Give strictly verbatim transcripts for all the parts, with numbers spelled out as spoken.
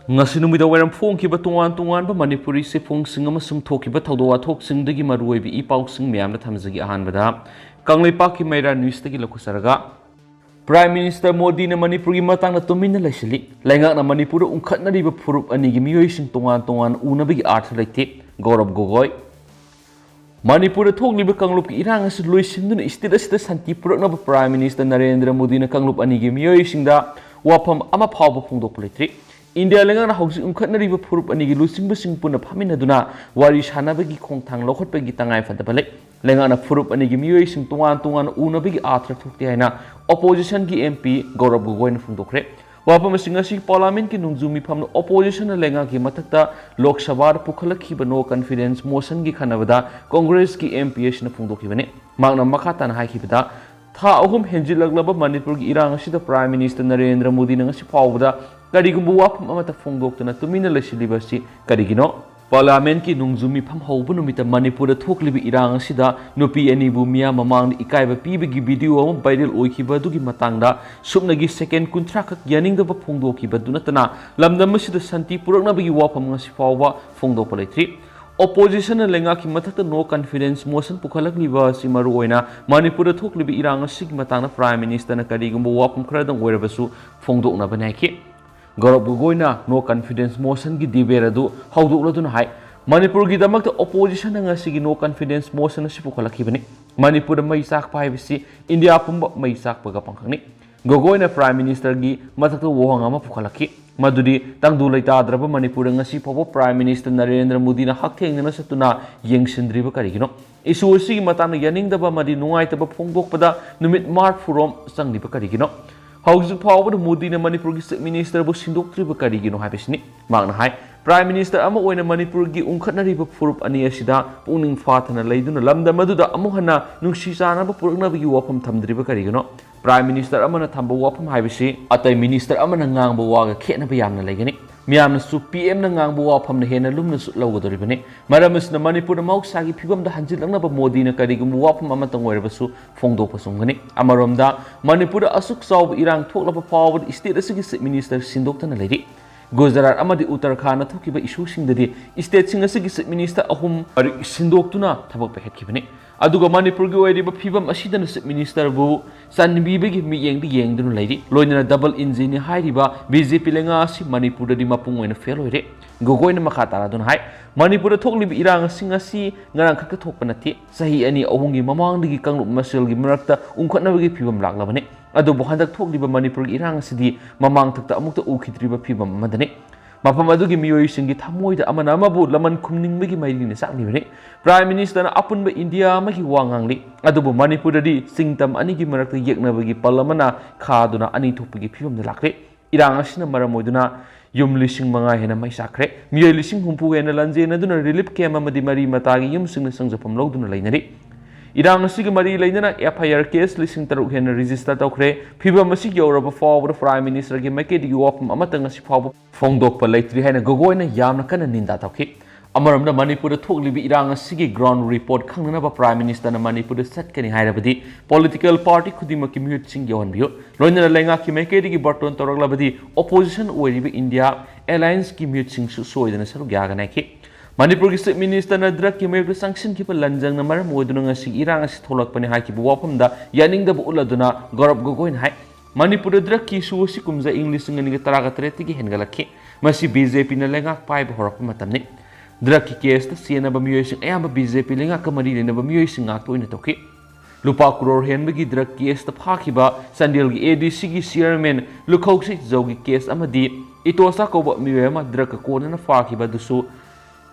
ꯉꯁꯤ ꯅꯨꯃꯤꯗꯥꯡ ꯋꯥꯏꯔꯝ ꯐꯣꯡꯈꯤꯕ ꯇꯣꯉꯥꯟ ꯇꯣꯉꯥꯟꯕ ꯃꯅꯤꯄꯨꯔꯤ ꯆꯦꯐꯣꯡꯁꯤꯡ ꯑꯃꯁꯨꯡ ꯊꯣꯛꯈꯤꯕ ꯊꯧꯗꯣꯛ ꯋꯥꯊꯣꯛꯁꯤꯡꯗꯒꯤ ꯃꯔꯨꯑꯣꯏꯕ ꯏ ꯄꯥꯎꯁꯤꯡ ꯃꯌꯥꯝꯗ ꯊꯝꯖꯒꯦ꯫ ꯑꯍꯥꯟꯕꯗ ꯀꯪꯂꯩꯄꯥꯛꯀꯤ ꯃꯩꯔꯥ ꯅ꯭ꯌꯨꯁꯇꯒꯤ ꯂꯧꯈꯠꯆꯔꯒ, ꯄ꯭ꯔꯥꯏꯝ ꯃꯤꯅꯤꯁꯇꯔ ꯃꯣꯗꯤꯅ ꯃꯅꯤꯄꯨꯔꯒꯤ ꯃꯇꯥꯡꯗ ꯇꯨꯃꯤꯟꯅ ꯂꯩꯁꯤꯜꯂꯤ꯫ ꯂꯩꯉꯥꯛꯅ ꯃꯅꯤꯄꯨꯔꯗ ꯎꯪꯈꯠꯅꯔꯤꯕ ꯐꯨꯔꯨꯞ ꯑꯅꯤꯒꯤ ꯃꯤꯑꯣꯏꯁꯤꯡ ꯇꯣꯉꯥꯟ ꯇꯣꯉꯥꯟꯅ ꯎꯅꯕꯒꯤ ꯑꯥꯔꯊ ꯂꯩꯇꯦ꯫ ꯒꯧꯔꯕ ꯒꯣꯒꯣꯏ꯫ ꯃꯅꯤꯄꯨꯔꯗ ꯊꯣꯛꯂꯤꯕ ꯀꯥꯡꯂꯨꯞꯀꯤ ꯏꯔꯥꯡ ꯑꯁꯤ ꯂꯣꯏꯁꯤꯟꯗꯨꯅ ꯁ꯭ꯇꯦꯠ ꯑꯁꯤꯗ ꯁꯥꯟꯇꯤ ꯄꯨꯔꯛꯅꯕ ꯄ꯭ꯔꯥꯏꯝ ꯃꯤꯅꯤꯁꯇꯔ ꯅꯔꯦꯟꯗ꯭ꯔ ꯃꯣꯗꯤꯅ ꯀꯥꯡꯂꯨꯞ ꯑꯅꯤꯒꯤ ꯃꯤꯑꯣꯏꯁꯤꯡꯗ ꯋꯥꯐꯝ ꯑꯃ ꯐꯥꯎꯕ ꯐꯣꯡꯗꯣꯛꯄ ꯂꯩꯇ꯭ꯔꯤ꯫ ꯏꯟꯗꯤꯌꯥ ꯂꯩꯉꯥꯛꯅ ꯍꯧꯖꯤꯛ ꯎꯪꯈꯠꯅꯔꯤꯕ ꯐꯨꯔꯨꯞ ꯑꯅꯤꯒꯤ ꯂꯨꯆꯤꯡꯕꯁꯤꯡ ꯄꯨꯟꯅ ꯐꯝꯃꯤꯟꯅꯗꯨꯅ ꯋꯥꯔꯤ ꯁꯥꯟꯅꯕꯒꯤ ꯈꯣꯡꯊꯥꯡ ꯂꯧꯈꯠꯄꯒꯤ ꯇꯉꯥꯏꯐꯗꯕ ꯂꯩ꯫ ꯂꯩꯉꯥꯛꯅ ꯐꯨꯔꯨꯞ ꯑꯅꯤꯒꯤ ꯃꯤꯑꯣꯏꯁꯤꯡ ꯇꯣꯉꯥꯟ ꯇꯣꯉꯥꯟꯅ ꯎꯅꯕꯒꯤ ꯑꯥꯔꯊ ꯊꯣꯛꯇꯦ ꯍꯥꯏꯅ ꯑꯣꯄꯣꯖꯤꯁꯟꯒꯤ ꯑꯦꯝ ꯄꯤ ꯒꯧꯔꯕ ꯒꯣꯒꯣꯏꯅ ꯐꯣꯡꯗꯣꯛꯈ꯭ꯔꯦ꯫ ꯋꯥꯐꯝ ꯑꯁꯤꯡ ꯑꯁꯤ ꯄꯥꯔꯂꯤꯌꯥꯃꯦꯟꯠꯀꯤ ꯅꯣꯡꯖꯨ ꯃꯤꯐꯝꯅ ꯑꯣꯄꯣꯖꯤꯁꯟꯅ ꯂꯩꯉꯥꯛꯀꯤ ꯃꯊꯛꯇ ꯂꯣꯛ ꯁꯚꯥꯗ ꯄꯨꯈꯠꯂꯛꯈꯤꯕ no confidence motionꯒꯤ ꯈꯟꯅꯕꯗ ꯀꯣꯡꯒ꯭ꯔꯦꯁꯀꯤ ꯑꯦꯝ ꯄꯤ ꯑꯁꯤꯅ ꯐꯣꯡꯗꯣꯛꯈꯤꯕꯅꯤ꯫ ꯃꯍꯥꯛꯅ ꯃꯈꯥ ꯇꯥꯅ ꯍꯥꯏꯈꯤꯕꯗ, ꯊꯥ ꯑꯍꯨꯝ ꯍꯦꯟꯖꯤꯜꯂꯛꯂꯕ ꯃꯅꯤꯄꯨꯔꯒꯤ ꯏꯔꯥꯡ ꯑꯁꯤꯗ ꯄ꯭ꯔꯥꯏꯝ ꯃꯤꯅꯤꯁꯇꯔ ꯅꯔꯦꯟꯗ꯭ꯔ ꯃꯣꯗꯤꯅ ꯉꯁꯤ ꯐꯥꯎꯕꯗ ꯀꯔꯤꯒꯨꯝꯕ ꯋꯥꯐꯝ ꯑꯃꯠꯇ ꯐꯣꯡꯗꯣꯛꯇꯅ ꯇꯨꯃꯤꯟꯅ ꯂꯩꯁꯤꯜꯂꯤꯕ ꯑꯁꯤ ꯀꯔꯤꯒꯤꯅꯣ? ꯄꯥꯔꯂꯤꯌꯥꯃꯦꯟꯠꯀꯤ ꯅꯣꯡꯖꯨ ꯃꯤꯐꯝ ꯍꯧꯕ ꯅꯨꯃꯤꯠꯇ ꯃꯅꯤꯄꯨꯔꯗ ꯊꯣꯛꯂꯤꯕ ꯏꯔꯥꯡ ꯑꯁꯤꯗ ꯅꯨꯄꯤ ꯑꯅꯤꯕꯨ ꯃꯤꯌꯥꯝ ꯃꯃꯥꯡꯗ ꯏꯀꯥꯏꯕ ꯄꯤꯕꯒꯤ ꯚꯤꯗꯤꯑꯣ ꯑꯃ ꯚꯥꯏꯔꯦꯜ ꯑꯣꯏꯈꯤꯕ ꯑꯗꯨꯒꯤ ꯃꯇꯥꯡꯗ ꯁꯨꯞꯅꯒꯤ ꯁꯦꯀꯦꯟ ꯀꯨꯟꯊ꯭ꯔꯥ ꯈꯛ ꯌꯥꯅꯤꯡꯗꯕ ꯐꯣꯡꯗꯣꯛꯈꯤꯕꯗꯨ ꯅꯠꯇꯅ ꯂꯝꯗꯝ ꯑꯁꯤꯗ ꯁꯥꯟꯇꯤ ꯄꯨꯔꯛꯅꯕꯒꯤ ꯋꯥꯐꯝ ꯉꯁꯤ ꯐꯥꯎꯕ ꯐꯣꯡꯗꯣꯛꯄ ꯂꯩꯇ꯭ꯔꯤ꯫ ꯑꯣꯄꯣꯖꯤꯁꯟꯅ ꯂꯩꯉꯥꯛꯀꯤ ꯃꯊꯛꯇ no confidence motion ꯄꯨꯈꯠꯂꯛꯂꯤꯕ ꯑꯁꯤ ꯃꯔꯨꯑꯣꯏꯅ ꯃꯅꯤꯄꯨꯔꯗ ꯊꯣꯛꯂꯤꯕ ꯏꯔꯥꯡ ꯑꯁꯤꯒꯤ ꯃꯇꯥꯡꯗ ꯄ꯭ꯔꯥꯏꯝ ꯃꯤꯅꯤꯁꯇꯔꯅ ꯀꯔꯤꯒꯨꯝꯕ ꯋꯥꯐꯝ ꯈꯔꯗꯪ ꯑꯣꯏꯔꯕꯁꯨ ꯐꯣꯡꯗꯣꯛꯅꯕꯅꯤ ꯍꯥꯏꯈꯤ꯫ ꯒꯧꯔꯕ ꯒꯣꯒꯣꯏꯅ no confidence motionꯒꯤ debate ꯑꯗꯨ ꯍꯧꯗꯣꯛꯂꯗꯨꯅ ꯍꯥꯏ, ꯃꯅꯤꯄꯨꯔꯒꯤꯗꯃꯛꯇ ꯑꯣꯄꯣꯖꯤꯁꯟꯅ ꯉꯁꯤꯒꯤ no confidence motion ꯑꯁꯤ ꯄꯨꯈꯠꯂꯛꯈꯤꯕꯅꯤ꯫ ꯃꯅꯤꯄꯨꯔꯗ ꯃꯩ ꯆꯥꯛꯄ ꯍꯥꯏꯕꯁꯤ ꯏꯟꯗꯤꯌꯥ ꯄꯨꯝꯕ ꯃꯩ ꯆꯥꯛꯄꯒ ꯄꯥꯡꯈꯛꯅꯤ꯫ ꯒꯣꯒꯣꯏꯅ ꯄ꯭ꯔꯥꯏꯝ ꯃꯤꯅꯤꯁꯇꯔꯒꯤ ꯃꯊꯛꯇ ꯋꯥꯍꯪ ꯑꯃ ꯄꯨꯈꯠꯂꯛꯈꯤ, ꯃꯗꯨꯗꯤ ꯇꯪꯗꯨ ꯂꯩꯇꯥꯗ꯭ꯔꯕ ꯃꯅꯤꯄꯨꯔꯗ ꯉꯁꯤ ꯐꯥꯎꯕ ꯄ꯭ꯔꯥꯏꯝ ꯃꯤꯅꯤꯁꯇꯔ ꯅꯔꯦꯟꯗ꯭ꯔ ꯃꯣꯗꯤꯅ ꯍꯛꯊꯦꯡꯅꯅ ꯆꯠꯇꯨꯅ ꯌꯦꯡꯁꯤꯟꯗ꯭ꯔꯤꯕ ꯀꯔꯤꯒꯤꯅꯣ? ꯏꯁꯨ ꯑꯁꯤꯒꯤ ꯃꯇꯥꯡꯗ ꯌꯥꯅꯤꯡꯗꯕ ꯑꯃꯗꯤ ꯅꯨꯡꯉꯥꯏꯇꯕ ꯐꯣꯡꯗꯣꯛꯄꯗ ꯅꯨꯃꯤꯠ ꯃꯥꯔꯐꯨꯔꯣꯝ ꯆꯪꯂꯤꯕ ꯀꯔꯤꯒꯤꯅꯣ? ꯍꯧꯖꯤꯛ ꯐꯥꯎꯕꯗ ꯃꯣꯗꯤꯅ ꯃꯅꯤꯄꯨꯔꯒꯤ ꯆꯤꯐ ꯃꯤꯅꯤꯁꯇꯔꯕꯨ ꯁꯤꯟꯗꯣꯛꯇ꯭ꯔꯤꯕ ꯀꯔꯤꯒꯤꯅꯣ ꯍꯥꯏꯕꯁꯤꯅꯤ꯫ ꯃꯍꯥꯛꯅ ꯍꯥꯏ, ꯄ꯭ꯔꯥꯏꯝ ꯃꯤꯅꯤꯁꯇꯔ ꯑꯃ ꯑꯣꯏꯅ ꯃꯅꯤꯄꯨꯔꯒꯤ ꯎꯪꯈꯠꯅꯔꯤꯕ ꯐꯨꯔꯨꯞ ꯑꯅꯤ ꯑꯁꯤꯗ ꯄꯨꯛꯅꯤꯡ ꯐꯥꯊꯅ ꯂꯩꯗꯨꯅ ꯂꯝꯗꯝ ꯑꯗꯨꯗ ꯑꯃꯨꯛ ꯍꯟꯅ ꯅꯨꯡꯁꯤ ꯆꯥꯟꯅꯕ ꯄꯨꯔꯛꯅꯕꯒꯤ ꯋꯥꯐꯝ ꯊꯝꯗ꯭ꯔꯤꯕ ꯀꯔꯤꯒꯤꯅꯣ? ꯄ꯭ꯔꯥꯏꯝ ꯃꯤꯅꯤꯁꯇꯔ ꯑꯃꯅ ꯊꯝꯕ ꯋꯥꯐꯝ ꯍꯥꯏꯕꯁꯤ ꯑꯇꯩ ꯃꯤꯅꯤꯁꯇꯔ ꯑꯃꯅ ꯉꯥꯡꯕ ꯋꯥꯒ ꯈꯦꯠꯅꯕ ꯌꯥꯝꯅ ꯂꯩꯒꯅꯤ꯫ ꯃꯤꯌꯥꯝꯅꯁꯨ ꯄꯤ ꯑꯦꯝꯅ ꯉꯥꯡꯕ ꯋꯥꯐꯝꯅ ꯍꯦꯟꯅ ꯂꯨꯝꯅꯁꯨ ꯂꯧꯒꯗꯧꯔꯤꯕꯅꯤ꯫ ꯃꯔꯝ ꯑꯁꯤꯅ ꯃꯅꯤꯄꯨꯔꯗ ꯃꯍꯧꯁꯥꯒꯤ ꯐꯤꯕꯝꯗ ꯍꯟꯖꯤꯜꯂꯛꯅꯕ ꯃꯣꯗꯤꯅ ꯀꯔꯤꯒꯨꯝꯕ ꯋꯥꯐꯝ ꯑꯃꯇꯪ ꯑꯣꯏꯔꯕꯁꯨ ꯐꯣꯡꯗꯣꯛꯄ ꯆꯨꯝꯒꯅꯤ꯫ ꯑꯃꯔꯣꯝꯗ, ꯃꯅꯤꯄꯨꯔꯗ ꯑꯁꯨꯛ ꯆꯥꯎꯕ ꯏꯔꯥꯡ ꯊꯣꯛꯂꯕ ꯐꯥꯎꯕꯗ ꯁ꯭ꯇꯦꯠ ꯑꯁꯤꯒꯤ ꯆꯤꯐ ꯃꯤꯅꯤꯁꯇꯔ ꯁꯤꯟꯗꯣꯛꯇꯅ ꯂꯩꯔꯤ꯫ ꯒꯨꯖꯔꯥꯠ ꯑꯃꯗꯤ ꯎꯠꯇꯔꯈꯥꯟꯗ ꯊꯣꯛꯈꯤꯕ ꯏꯁꯨꯁꯤꯡꯗꯗꯤ stateꯁꯤꯡ ꯑꯁꯤꯒꯤ Chief Minister ꯑꯍꯨꯝ ꯃꯔꯤ ꯁꯤꯟꯗꯣꯛꯇꯨꯅ ꯊꯕꯛ ꯄꯥꯏꯈꯠꯈꯤꯕꯅꯤ꯫ ꯑꯗꯨꯒ ꯃꯅꯤꯄꯨꯔꯒꯤ ꯑꯣꯏꯔꯤꯕ ꯐꯤꯕꯝ ꯑꯁꯤꯗꯅ Chief Ministerꯕꯨ ꯆꯟꯕꯤꯕꯒꯤ ꯃꯤꯠꯌꯦꯡꯗ ꯌꯦꯡꯗꯨꯅ ꯂꯩꯔꯤ꯫ ꯂꯣꯏꯅꯅ double engineꯅꯤ ꯍꯥꯏꯔꯤꯕ BJP ꯂꯩꯉꯥꯛ ꯑꯁꯤ ꯃꯅꯤꯄꯨꯔꯗꯗꯤ ꯃꯄꯨꯡ ꯑꯣꯏꯅ fail ꯑꯣꯏꯔꯦ꯫ ꯒꯣꯒꯣꯏꯅ ꯃꯈꯥ ꯇꯥꯔꯗꯨꯅ ꯍꯥꯏ, ꯃꯅꯤꯄꯨꯔꯗ ꯊꯣꯛꯂꯤꯕ ꯏꯔꯥꯡꯁꯤꯡ ꯑꯁꯤ ꯉꯔꯥꯡ ꯈꯛꯇ ꯊꯣꯛꯄ ꯅꯠꯇꯦ꯫ ꯆꯍꯤ ꯑꯅꯤ ꯑꯍꯨꯝꯒꯤ ꯃꯃꯥꯡꯗꯒꯤ ꯀꯥꯡꯂꯨꯞ ꯃꯁꯦꯜꯒꯤ ꯃꯔꯛꯇ ꯎꯪꯈꯠꯅꯕꯒꯤ ꯐꯤꯕꯝ ꯂꯥꯛꯂꯕꯅꯤ꯫ ꯑꯗꯨꯕꯨ ꯍꯟꯗꯛ ꯊꯣꯛꯂꯤꯕ ꯃꯅꯤꯄꯨꯔꯒꯤ ꯏꯔꯥꯡ ꯑꯁꯤꯗꯤ ꯃꯃꯥꯡ ꯊꯛꯇ ꯑꯃꯨꯛꯇ ꯎꯈꯤꯗ꯭ꯔꯤꯕ ꯐꯤꯕꯝ ꯑꯃꯗꯅꯤ꯫ ꯃꯐꯝ ꯑꯗꯨꯒꯤ ꯃꯤꯑꯣꯏꯁꯤꯡꯒꯤ ꯊꯃꯣꯏꯗ ꯑꯃꯅ ꯑꯃꯕꯨ ꯂꯃꯟ ꯈꯨꯝꯅꯤꯡꯕꯒꯤ ꯃꯩꯔꯤꯅ ꯆꯥꯛꯂꯤꯕꯅꯤ꯫ Prime Ministerꯅ ꯑꯄꯨꯟꯕ ꯏꯟꯗꯤꯌꯥ ꯑꯃꯒꯤ ꯋꯥ ꯉꯥꯡꯂꯤ꯫ ꯑꯗꯨꯕꯨ ꯃꯅꯤꯄꯨꯔꯗꯗꯤ ꯆꯤꯡ ꯇꯝ ꯑꯅꯤꯒꯤ ꯃꯔꯛꯇ ꯌꯦꯛꯅꯕꯒꯤ ꯄꯜ ꯑꯃꯅ ꯈꯥꯗꯨꯅ ꯑꯅꯤ ꯊꯣꯛꯄꯒꯤ ꯐꯤꯕꯝꯗ ꯂꯥꯛꯂꯦ꯫ ꯏꯔꯥꯡ ꯑꯁꯤꯅ ꯃꯔꯝ ꯑꯣꯏꯗꯨꯅ ꯌꯨꯝ ꯂꯤꯁꯤꯡ ꯃꯉꯥ ꯍꯦꯟꯅ ꯃꯩ ꯆꯥꯛꯈ꯭ꯔꯦ꯫ ꯃꯤꯑꯣꯏ ꯂꯤꯁꯤꯡ ꯍꯨꯝꯐꯨ ꯍꯦꯟꯅ ꯂꯟꯖꯦꯟꯅꯗꯨꯅ relief camp ꯑꯃꯗꯤ ꯃꯔꯤ ꯃꯇꯥꯒꯤ ꯌꯨꯝꯁꯤꯡꯅ ꯆꯪꯖꯐꯝ ꯂꯧꯗꯨꯅ ꯂꯩꯅꯔꯤ꯫ ꯏꯔꯥꯡ ꯑꯁꯤꯒ ꯃꯔꯤ ꯂꯩꯅꯅ FIR case ꯂꯤꯁꯤꯡ ꯇꯔꯨꯛ ꯍꯦꯟꯅ register ꯇꯧꯈ꯭ꯔꯦ꯫ ꯐꯤꯕꯝ ꯑꯁꯤ ꯌꯧꯔꯕ ꯐꯥꯎꯕꯗ Prime Ministerꯒꯤ ꯃꯥꯏꯀꯩꯗꯒꯤ ꯋꯥꯐꯝ ꯑꯃꯠꯇ ꯉꯁꯤ ꯐꯥꯎꯕ ꯐꯣꯡꯗꯣꯛꯄ ꯂꯩꯇ꯭ꯔꯤ ꯍꯥꯏꯅ ꯒꯣꯒꯣꯏꯅ ꯌꯥꯝꯅ ꯀꯟꯅ ꯅꯤꯟꯗꯥ ꯇꯧꯈꯤ꯫ ꯑꯃꯔꯣꯝꯗ ꯃꯅꯤꯄꯨꯔꯗ ꯊꯣꯛꯂꯤꯕ ꯏꯔꯥꯡ ꯑꯁꯤꯒꯤ ground report ꯈꯪꯅꯅꯕ Prime Ministerꯅ ꯃꯅꯤꯄꯨꯔꯗ ꯆꯠꯀꯅꯤ ꯍꯥꯏꯔꯕꯗꯤ political party ꯈꯨꯗꯤꯡꯃꯛꯀꯤ ꯃꯤꯍꯨꯠꯁꯤꯡ ꯌꯧꯍꯟꯕꯤꯌꯨ꯫ ꯂꯣꯏꯅꯅ ꯂꯩꯉꯥꯛꯀꯤ ꯃꯥꯏꯀꯩꯗꯒꯤ ꯕꯥꯔꯇꯣꯟ ꯇꯧꯔꯛꯂꯕꯗꯤ opposition ꯑꯣꯏꯔꯤꯕ ꯏꯟꯗꯤꯌꯥ allianceꯀꯤ ꯃꯤꯍꯨꯠꯁꯤꯡꯁꯨ ꯁꯣꯏꯗꯅ ꯁꯔꯨꯛ ꯌꯥꯒꯅꯤ ꯍꯥꯏꯈꯤ꯫ ꯃꯅꯤꯄꯨꯔꯒꯤ Chief Ministerꯅ drugꯀꯤ ꯃꯥꯌꯣꯛꯇ ꯆꯪꯁꯤꯟꯈꯤꯕ ꯂꯟꯖꯪꯅ ꯃꯔꯝ ꯑꯣꯏꯗꯨꯅ ꯉꯁꯤ ꯏꯔꯥꯡ ꯑꯁꯤ ꯊꯣꯛꯂꯛꯄꯅꯤ ꯍꯥꯏꯈꯤꯕ ꯋꯥꯐꯝꯗ ꯌꯥꯅꯤꯡꯗꯕ ꯎꯠꯂꯗꯨꯅ ꯒꯧꯔꯕ ꯒꯣꯒꯣꯏꯅ ꯍꯥꯏ, ꯃꯅꯤꯄꯨꯔꯗ drugꯀꯤ issue ꯑꯁꯤ ꯀꯨꯝꯖꯥ ꯏꯪ ꯂꯤꯁꯤꯡ ꯑꯅꯤꯒ ꯇꯔꯥꯒ ꯇꯔꯦꯠꯇꯒꯤ ꯍꯦꯟꯒꯠꯂꯛꯈꯤ꯫ ꯃꯁꯤ BJPꯅ ꯂꯩꯉꯥꯛ ꯄꯥꯏꯕ ꯍꯧꯔꯛꯄ ꯃꯇꯝꯅꯤ꯫ Drugꯀꯤ caseꯇ ꯆꯦꯟꯅꯕ ꯃꯤꯑꯣꯏꯁꯤꯡ ꯑꯌꯥꯝꯕ BJP ꯂꯩꯉꯥꯛꯀ ꯃꯔꯤ ꯂꯩꯅꯕ ꯃꯤꯑꯣꯏꯁꯤꯡ ꯉꯥꯛꯇ ꯑꯣꯏꯅ ꯇꯧꯈꯤ꯫ ꯂꯨꯄꯥ ꯀ꯭ꯔꯣꯔ ꯍꯦꯟꯕꯒꯤ drug caseꯇ ꯐꯥꯈꯤꯕ ꯆꯥꯟꯗꯦꯜꯒꯤ ADCꯒꯤ chairman ꯂꯨꯈꯧꯁꯤ ꯖꯧꯒꯤ case ꯑꯃꯗꯤ ꯏꯇꯣꯁꯥ ꯀꯧꯕ ꯃꯤꯑꯣꯏ ꯑꯃ drugꯀ ꯀꯣꯟꯅꯅ ꯐꯥꯈꯤꯕ ꯑꯗꯨꯁꯨ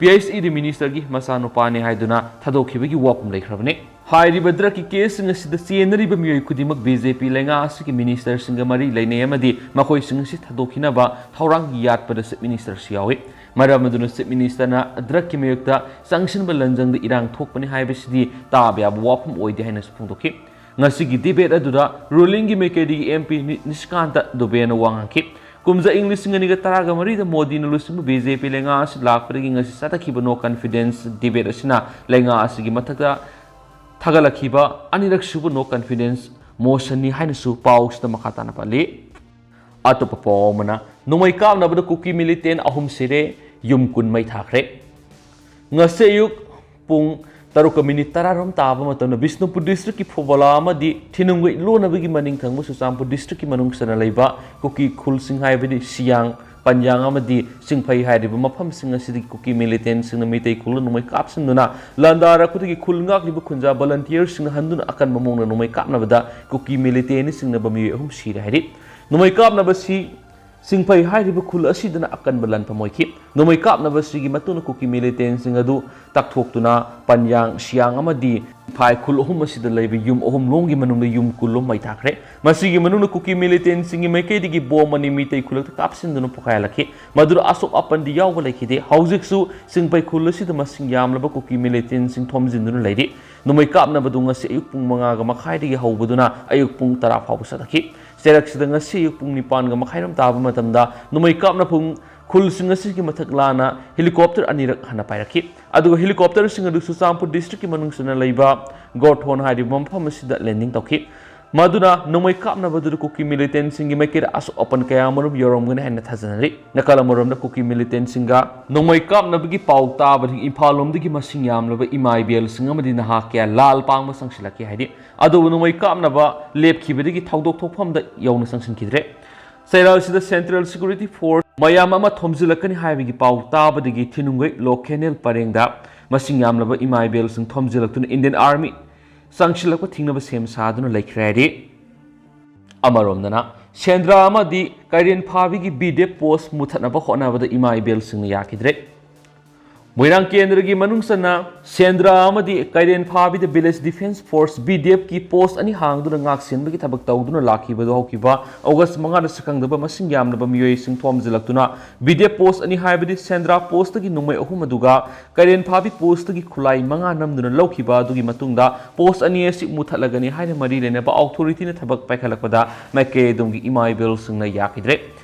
PHED ministerꯒꯤ ꯃꯆꯥꯅꯨꯄꯥꯅꯤ ꯍꯥꯏꯗꯨꯅ ꯊꯥꯗꯣꯛꯈꯤꯕꯒꯤ ꯋꯥꯐꯝ ꯂꯩꯈ꯭ꯔꯕꯅꯤ꯫ ꯍꯥꯏꯔꯤꯕ drugꯀꯤ caseꯁꯤꯡ ꯑꯁꯤꯗ ꯆꯦꯟꯅꯔꯤꯕ ꯃꯤꯑꯣꯏ ꯈꯨꯗꯤꯡꯃꯛ BJP ꯂꯩꯉꯥꯛ ꯑꯁꯤꯒꯤ ministerꯁꯤꯡꯒ ꯃꯔꯤ ꯂꯩꯅꯩ ꯑꯃꯗꯤ ꯃꯈꯣꯏꯁꯤꯡ ꯑꯁꯤ ꯊꯥꯗꯣꯛꯈꯤꯅꯕ ꯊꯧꯔꯥꯡ ꯌꯥꯠꯄꯗ Chief Ministerꯁꯨ ꯌꯥꯎꯏ꯫ ꯃꯔꯝ ꯑꯗꯨꯅ Chief Ministerꯅ drugꯀꯤ ꯃꯥꯌꯣꯛꯇ ꯆꯪꯁꯤꯟꯕ ꯂꯟꯖꯪꯗ ꯏꯔꯥꯡ ꯊꯣꯛꯄꯅꯤ ꯍꯥꯏꯕꯁꯤꯗꯤ ꯇꯥꯕ ꯌꯥꯕ ꯋꯥꯐꯝ ꯑꯣꯏꯗꯦ ꯍꯥꯏꯅꯁꯨ ꯐꯣꯡꯗꯣꯛꯈꯤ꯫ ꯉꯁꯤꯒꯤ debate ꯑꯗꯨꯗ rulingꯒꯤ ꯃꯥꯏꯀꯩꯗꯒꯤ MP ꯅꯤ-, ꯅꯤꯁꯤꯀꯥꯟꯇ ꯗꯨꯕꯦꯅ ꯋꯥ ꯉꯥꯡꯈꯤ꯫ ꯀꯨꯝꯖꯥ ꯏꯪ ꯂꯤꯁꯤꯡ ꯑꯅꯤꯒ ꯇꯔꯥꯒ ꯃꯔꯤꯗ ꯃꯣꯗꯤꯅ ꯂꯨꯆꯤꯡꯕ BJP ꯂꯩꯉꯥꯛ ꯑꯁꯤ ꯂꯥꯛꯄꯗꯒꯤ ꯉꯁꯤ ꯆꯠꯊꯈꯤꯕ no confidence debate ꯑꯁꯤꯅ ꯂꯩꯉꯥꯛ ꯑꯁꯤꯒꯤ ꯃꯊꯛꯇ ꯊꯥꯒꯠꯂꯛꯈꯤꯕ ꯑꯅꯤꯔꯛ ꯁꯨꯕ no confidence motionꯅꯤ ꯍꯥꯏꯅꯁꯨ ꯄꯥꯎꯁꯤꯗ ꯃꯈꯥ ꯇꯥꯅ ꯄꯜꯂꯤ꯫ ꯑꯇꯣꯞꯄ ꯄꯥꯎ ꯑꯃꯅ, ꯅꯣꯡꯃꯩ ꯀꯥꯞꯅꯕꯗ ꯀꯨꯀꯤ militant ꯑꯍꯨꯝ ꯁꯤꯔꯦ, ꯌꯨꯝ ꯀꯨꯟ ꯃꯩ ꯊꯥꯈ꯭ꯔꯦ꯫ ꯉꯁꯤ ꯑꯌꯨꯛ ꯄꯨꯡ ꯇꯔꯨꯛꯀ ꯃꯤꯅꯤꯠ ꯇꯔꯥꯔꯣꯝ ꯇꯥꯕ ꯃꯇꯝꯗ ꯕꯤꯁꯅꯨꯄꯨꯔ district ꯀꯤ ꯐꯧꯕꯂꯥ ꯑꯃꯗꯤ ꯊꯤꯅꯨꯡꯒꯩ ꯂꯣꯟꯅꯕꯒꯤ ꯃꯅꯤꯡ ꯊꯪꯕ ꯆꯨꯔꯆꯥꯟꯄꯨꯔ district ꯀꯤ ꯃꯅꯨꯡ ꯆꯟꯅ ꯂꯩꯕ ꯀꯨꯀꯤ ꯈꯨꯜꯁꯤꯡ ꯍꯥꯏꯕꯗꯤ ꯁꯤꯌꯥꯡ, ꯄꯟꯌꯥꯡ ꯑꯃꯗꯤ ꯆꯤꯡꯐꯩ ꯍꯥꯏꯔꯤꯕ ꯃꯐꯝꯁꯤꯡ ꯑꯁꯤꯗꯒꯤ ꯀꯨꯀꯤ militant ꯁꯤꯡꯅ ꯃꯤꯇꯩ ꯈꯨꯜꯗ ꯅꯣꯡꯃꯩ ꯀꯥꯞꯁꯤꯟꯗꯨꯅ ꯂꯥꯟꯗꯥꯔꯛꯄꯗꯒꯤ ꯈꯨꯜ ꯉꯥꯛꯂꯤꯕ ꯈꯨꯟꯖꯥ volunteer ꯁꯤꯡꯅ ꯍꯟꯗꯨꯅ ꯑꯀꯟꯕ ꯃꯑꯣꯡꯗ ꯅꯣꯡꯃꯩ ꯀꯥꯞꯅꯕꯗ ꯀꯨꯀꯤ militant ꯅ ꯆꯤꯡꯅꯕ ꯃꯤꯑꯣꯏ ꯑꯍꯨꯝ ꯁꯤꯔꯦ ꯍꯥꯏꯔꯤ꯫ ꯅꯣꯡꯃꯩ ꯀꯥꯞꯅꯕꯁꯤ ꯆꯤꯡꯐꯩ ꯍꯥꯏꯔꯤꯕ ꯈꯨꯜ ꯑꯁꯤꯗꯅ ꯑꯀꯟꯕ ꯂꯥꯟꯐꯝ ꯑꯣꯏꯈꯤ꯫ ꯅꯣꯡꯃꯩ ꯀꯥꯞꯅꯕꯁꯤꯒꯤ ꯃꯇꯨꯡꯗ ꯀꯨꯀꯤ militant ꯁꯤꯡ ꯑꯗꯨ ꯇꯛꯊꯣꯛꯇꯨꯅ ꯄꯟꯌꯥꯡ, ꯁꯤꯌꯥꯡ ꯑꯃꯗꯤ ꯐꯥꯏ ꯈꯨꯜ ꯑꯍꯨꯝ ꯑꯁꯤꯗ ꯂꯩꯕ ꯌꯨꯝ ꯑꯍꯨꯝ ꯂꯣꯝꯒꯤ ꯃꯅꯨꯡꯗ ꯌꯨꯝ ꯀꯨꯟ ꯂꯣꯝ ꯃꯩ ꯊꯥꯈ꯭ꯔꯦ꯫ ꯃꯁꯤꯒꯤ ꯃꯅꯨꯡꯗ ꯀꯨꯀꯤ militant ꯁꯤꯡꯒꯤ ꯃꯥꯏꯀꯩꯗꯒꯤ ꯕꯣꯝ ꯑꯅꯤ ꯃꯤꯇꯩ ꯈꯨꯜꯂꯛꯇ ꯀꯥꯞꯁꯤꯟꯗꯨꯅ ꯄꯣꯈꯥꯏꯍꯜꯂꯛꯈꯤ꯫ ꯃꯗꯨꯗ ꯑꯁꯣꯛ ꯑꯄꯟꯗꯤ ꯌꯥꯎꯕ ꯂꯩꯈꯤꯗꯦ꯫ ꯍꯧꯖꯤꯛꯁꯨ ꯆꯤꯡꯐꯩ ꯈꯨꯜ ꯑꯁꯤꯗ ꯃꯁꯤꯡ ꯌꯥꯝꯂꯕ ꯀꯨꯀꯤ militant ꯁꯤꯡ ꯊꯣꯝꯖꯤꯟꯗꯨꯅ ꯂꯩꯔꯤ꯫ ꯅꯣꯡꯃꯩ ꯀꯥꯞꯅꯕꯗꯨ ꯉꯁꯤ ꯑꯌꯨꯛ ꯄꯨꯡ ꯃꯉꯥꯒ ꯃꯈꯥꯏꯗꯒꯤ ꯍꯧꯕꯗꯨꯅ ꯑꯌꯨꯛ ꯄꯨꯡ ꯇꯔꯥ ꯐꯥꯎꯕ ꯆꯠꯊꯈꯤ꯫ ꯆꯩꯔꯛꯁꯤꯗ ꯉꯁꯤ ꯑꯌꯨꯛ ꯄꯨꯡ ꯅꯤꯄꯥꯟꯒ ꯃꯈꯥꯏꯔꯣꯝ ꯇꯥꯕ ꯃꯇꯝꯗ ꯅꯣꯡꯃꯩ ꯀꯥꯞꯅꯐꯝ ꯈꯨꯜꯁꯤꯡ ꯑꯁꯤꯒꯤ ꯃꯊꯛ ꯂꯥꯟꯅ helicopter ꯑꯅꯤꯔꯛ ꯍꯟꯅ ꯄꯥꯏꯔꯛꯈꯤ꯫ ꯑꯗꯨꯒ helicopter ꯁꯤꯡ ꯑꯗꯨ ꯆꯨꯔꯆꯥꯟꯄꯨꯔ district ꯀꯤ ꯃꯅꯨꯡ ꯆꯟꯅ ꯂꯩꯕ ꯒꯣꯔꯊꯣꯟ ꯍꯥꯏꯔꯤꯕ ꯃꯐꯝ ꯑꯁꯤꯗ landing ꯇꯧꯈꯤ꯫ ꯃꯗꯨꯅ ꯅꯣꯡꯃꯩ ꯀꯥꯞꯅꯕꯗꯨꯗ ꯀꯨꯀꯤ militant ꯁꯤꯡꯒꯤ ꯃꯥꯏꯀꯩꯗ ꯑꯁꯣꯛ ꯑꯄꯟ ꯀꯌꯥ ꯑꯃꯔꯣꯝ ꯌꯧꯔꯝꯒꯅꯤ ꯍꯥꯏꯅ ꯊꯥꯖꯅꯔꯤ꯫ ꯅꯥꯀꯜ ꯑꯃꯔꯣꯝꯗ ꯀꯨꯀꯤ militant ꯁꯤꯡꯒ ꯅꯣꯡꯃꯩ ꯀꯥꯞꯅꯕꯒꯤ ꯄꯥꯎ ꯇꯥꯕꯗꯒꯤ ꯏꯝꯐꯥꯜ ꯂꯣꯝꯗꯒꯤ ꯃꯁꯤꯡ ꯌꯥꯝꯂꯕ ꯏꯃꯥ ꯏꯕꯦꯜꯁꯤꯡ ꯑꯃꯗꯤ ꯅꯍꯥ ꯀꯌꯥ ꯂꯥꯜ ꯄꯥꯡꯕ ꯆꯪꯁꯤꯜꯂꯛꯈꯤ ꯍꯥꯏꯔꯤ꯫ ꯑꯗꯨꯕꯨ ꯅꯣꯡꯃꯩ ꯀꯥꯞꯅꯕ ꯂꯦꯞꯈꯤꯕꯗꯒꯤ ꯊꯧꯗꯣꯛ ꯊꯣꯛꯐꯝꯗ ꯌꯧꯅ ꯆꯪꯁꯤꯟꯈꯤꯗ꯭ꯔꯦ꯫ ꯆꯩꯔꯥꯛ ꯑꯁꯤꯗ Central Security Force ꯃꯌꯥꯝ ꯑꯃ ꯊꯣꯝꯖꯤꯜꯂꯛꯀꯅꯤ ꯍꯥꯏꯕꯒꯤ ꯄꯥꯎ ꯇꯥꯕꯗꯒꯤ ꯊꯤꯅꯨꯡꯒꯩ ꯂꯣꯛ ꯀꯦꯅꯦꯜ ꯄꯔꯦꯡꯗ ꯃꯁꯤꯡ ꯌꯥꯝꯂꯕ ꯏꯃꯥ ꯏꯕꯦꯜꯁꯤꯡ ꯊꯣꯝꯖꯤꯜꯂꯛꯇꯨꯅ Indian Army ꯆꯪꯁꯤꯜꯂꯛꯄ ꯊꯤꯡꯅꯕ ꯁꯦꯝ ꯁꯥꯗꯨꯅ ꯂꯩꯈ꯭ꯔꯦ ꯍꯥꯏꯔꯤ꯫ ꯑꯃꯔꯣꯝꯗꯅ ꯁꯦꯟꯗ꯭ꯔꯥ ꯑꯃꯗꯤ ꯀꯩꯔꯦꯟ ꯐꯥꯕꯤꯒꯤ B D F post ꯃꯨꯊꯠꯅꯕ ꯍꯣꯠꯅꯕꯗ ꯏꯃꯥ ꯏꯕꯦꯜꯁꯤꯡꯅ ꯌꯥꯈꯤꯗ꯭ꯔꯦ꯫ ꯃꯣꯏꯔꯥꯡ ꯀꯦꯟꯗ꯭ꯔꯒꯤ ꯃꯅꯨꯡ ꯆꯟꯅ ꯁꯦꯟꯗ꯭ꯔꯥ ꯑꯃꯗꯤ ꯀꯩꯔꯦꯟ ꯐꯥꯕꯤꯗ Village Defence Force, V D F ꯀꯤ post ꯑꯅꯤ ꯍꯥꯡꯗꯨꯅ ꯉꯥꯛ ꯁꯦꯟꯕꯒꯤ ꯊꯕꯛ ꯇꯧꯗꯨꯅ ꯂꯥꯛꯈꯤꯕꯗꯨ ꯍꯧꯈꯤꯕ August ꯃꯉꯥꯗ ꯁꯛꯈꯪꯗꯕ ꯃꯁꯤꯡ ꯌꯥꯝꯂꯕ ꯃꯤꯑꯣꯏꯁꯤꯡ ꯊꯣꯝꯖꯤꯜꯂꯛꯇꯨꯅ B D F post ꯑꯅꯤ ꯍꯥꯏꯕꯗꯤ ꯁꯦꯟꯗ꯭ꯔꯥ post ꯇꯒꯤ ꯅꯣꯡꯃꯩ ꯑꯍꯨꯝ ꯑꯗꯨꯒ ꯀꯩꯔꯦꯟ ꯐꯥꯕꯤ post ꯇꯒꯤ ꯈꯨꯠꯂꯥꯏ ꯃꯉꯥ ꯅꯝꯗꯨꯅ ꯂꯧꯈꯤꯕ ꯑꯗꯨꯒꯤ ꯃꯇꯨꯡꯗ post ꯑꯅꯤ ꯑꯁꯤ ꯃꯨꯊꯠꯂꯒꯅꯤ ꯍꯥꯏꯅ ꯃꯔꯤ ꯂꯩꯅꯕ authority ꯅ ꯊꯕꯛ ꯄꯥꯏꯈꯠꯂꯛꯄꯗ ꯃꯥꯏꯀꯩ ꯑꯗꯨꯝꯒꯤ ꯏꯃꯥ ꯏꯕꯦꯜꯁꯤꯡꯅ ꯌꯥꯈꯤꯗ꯭ꯔꯦ꯫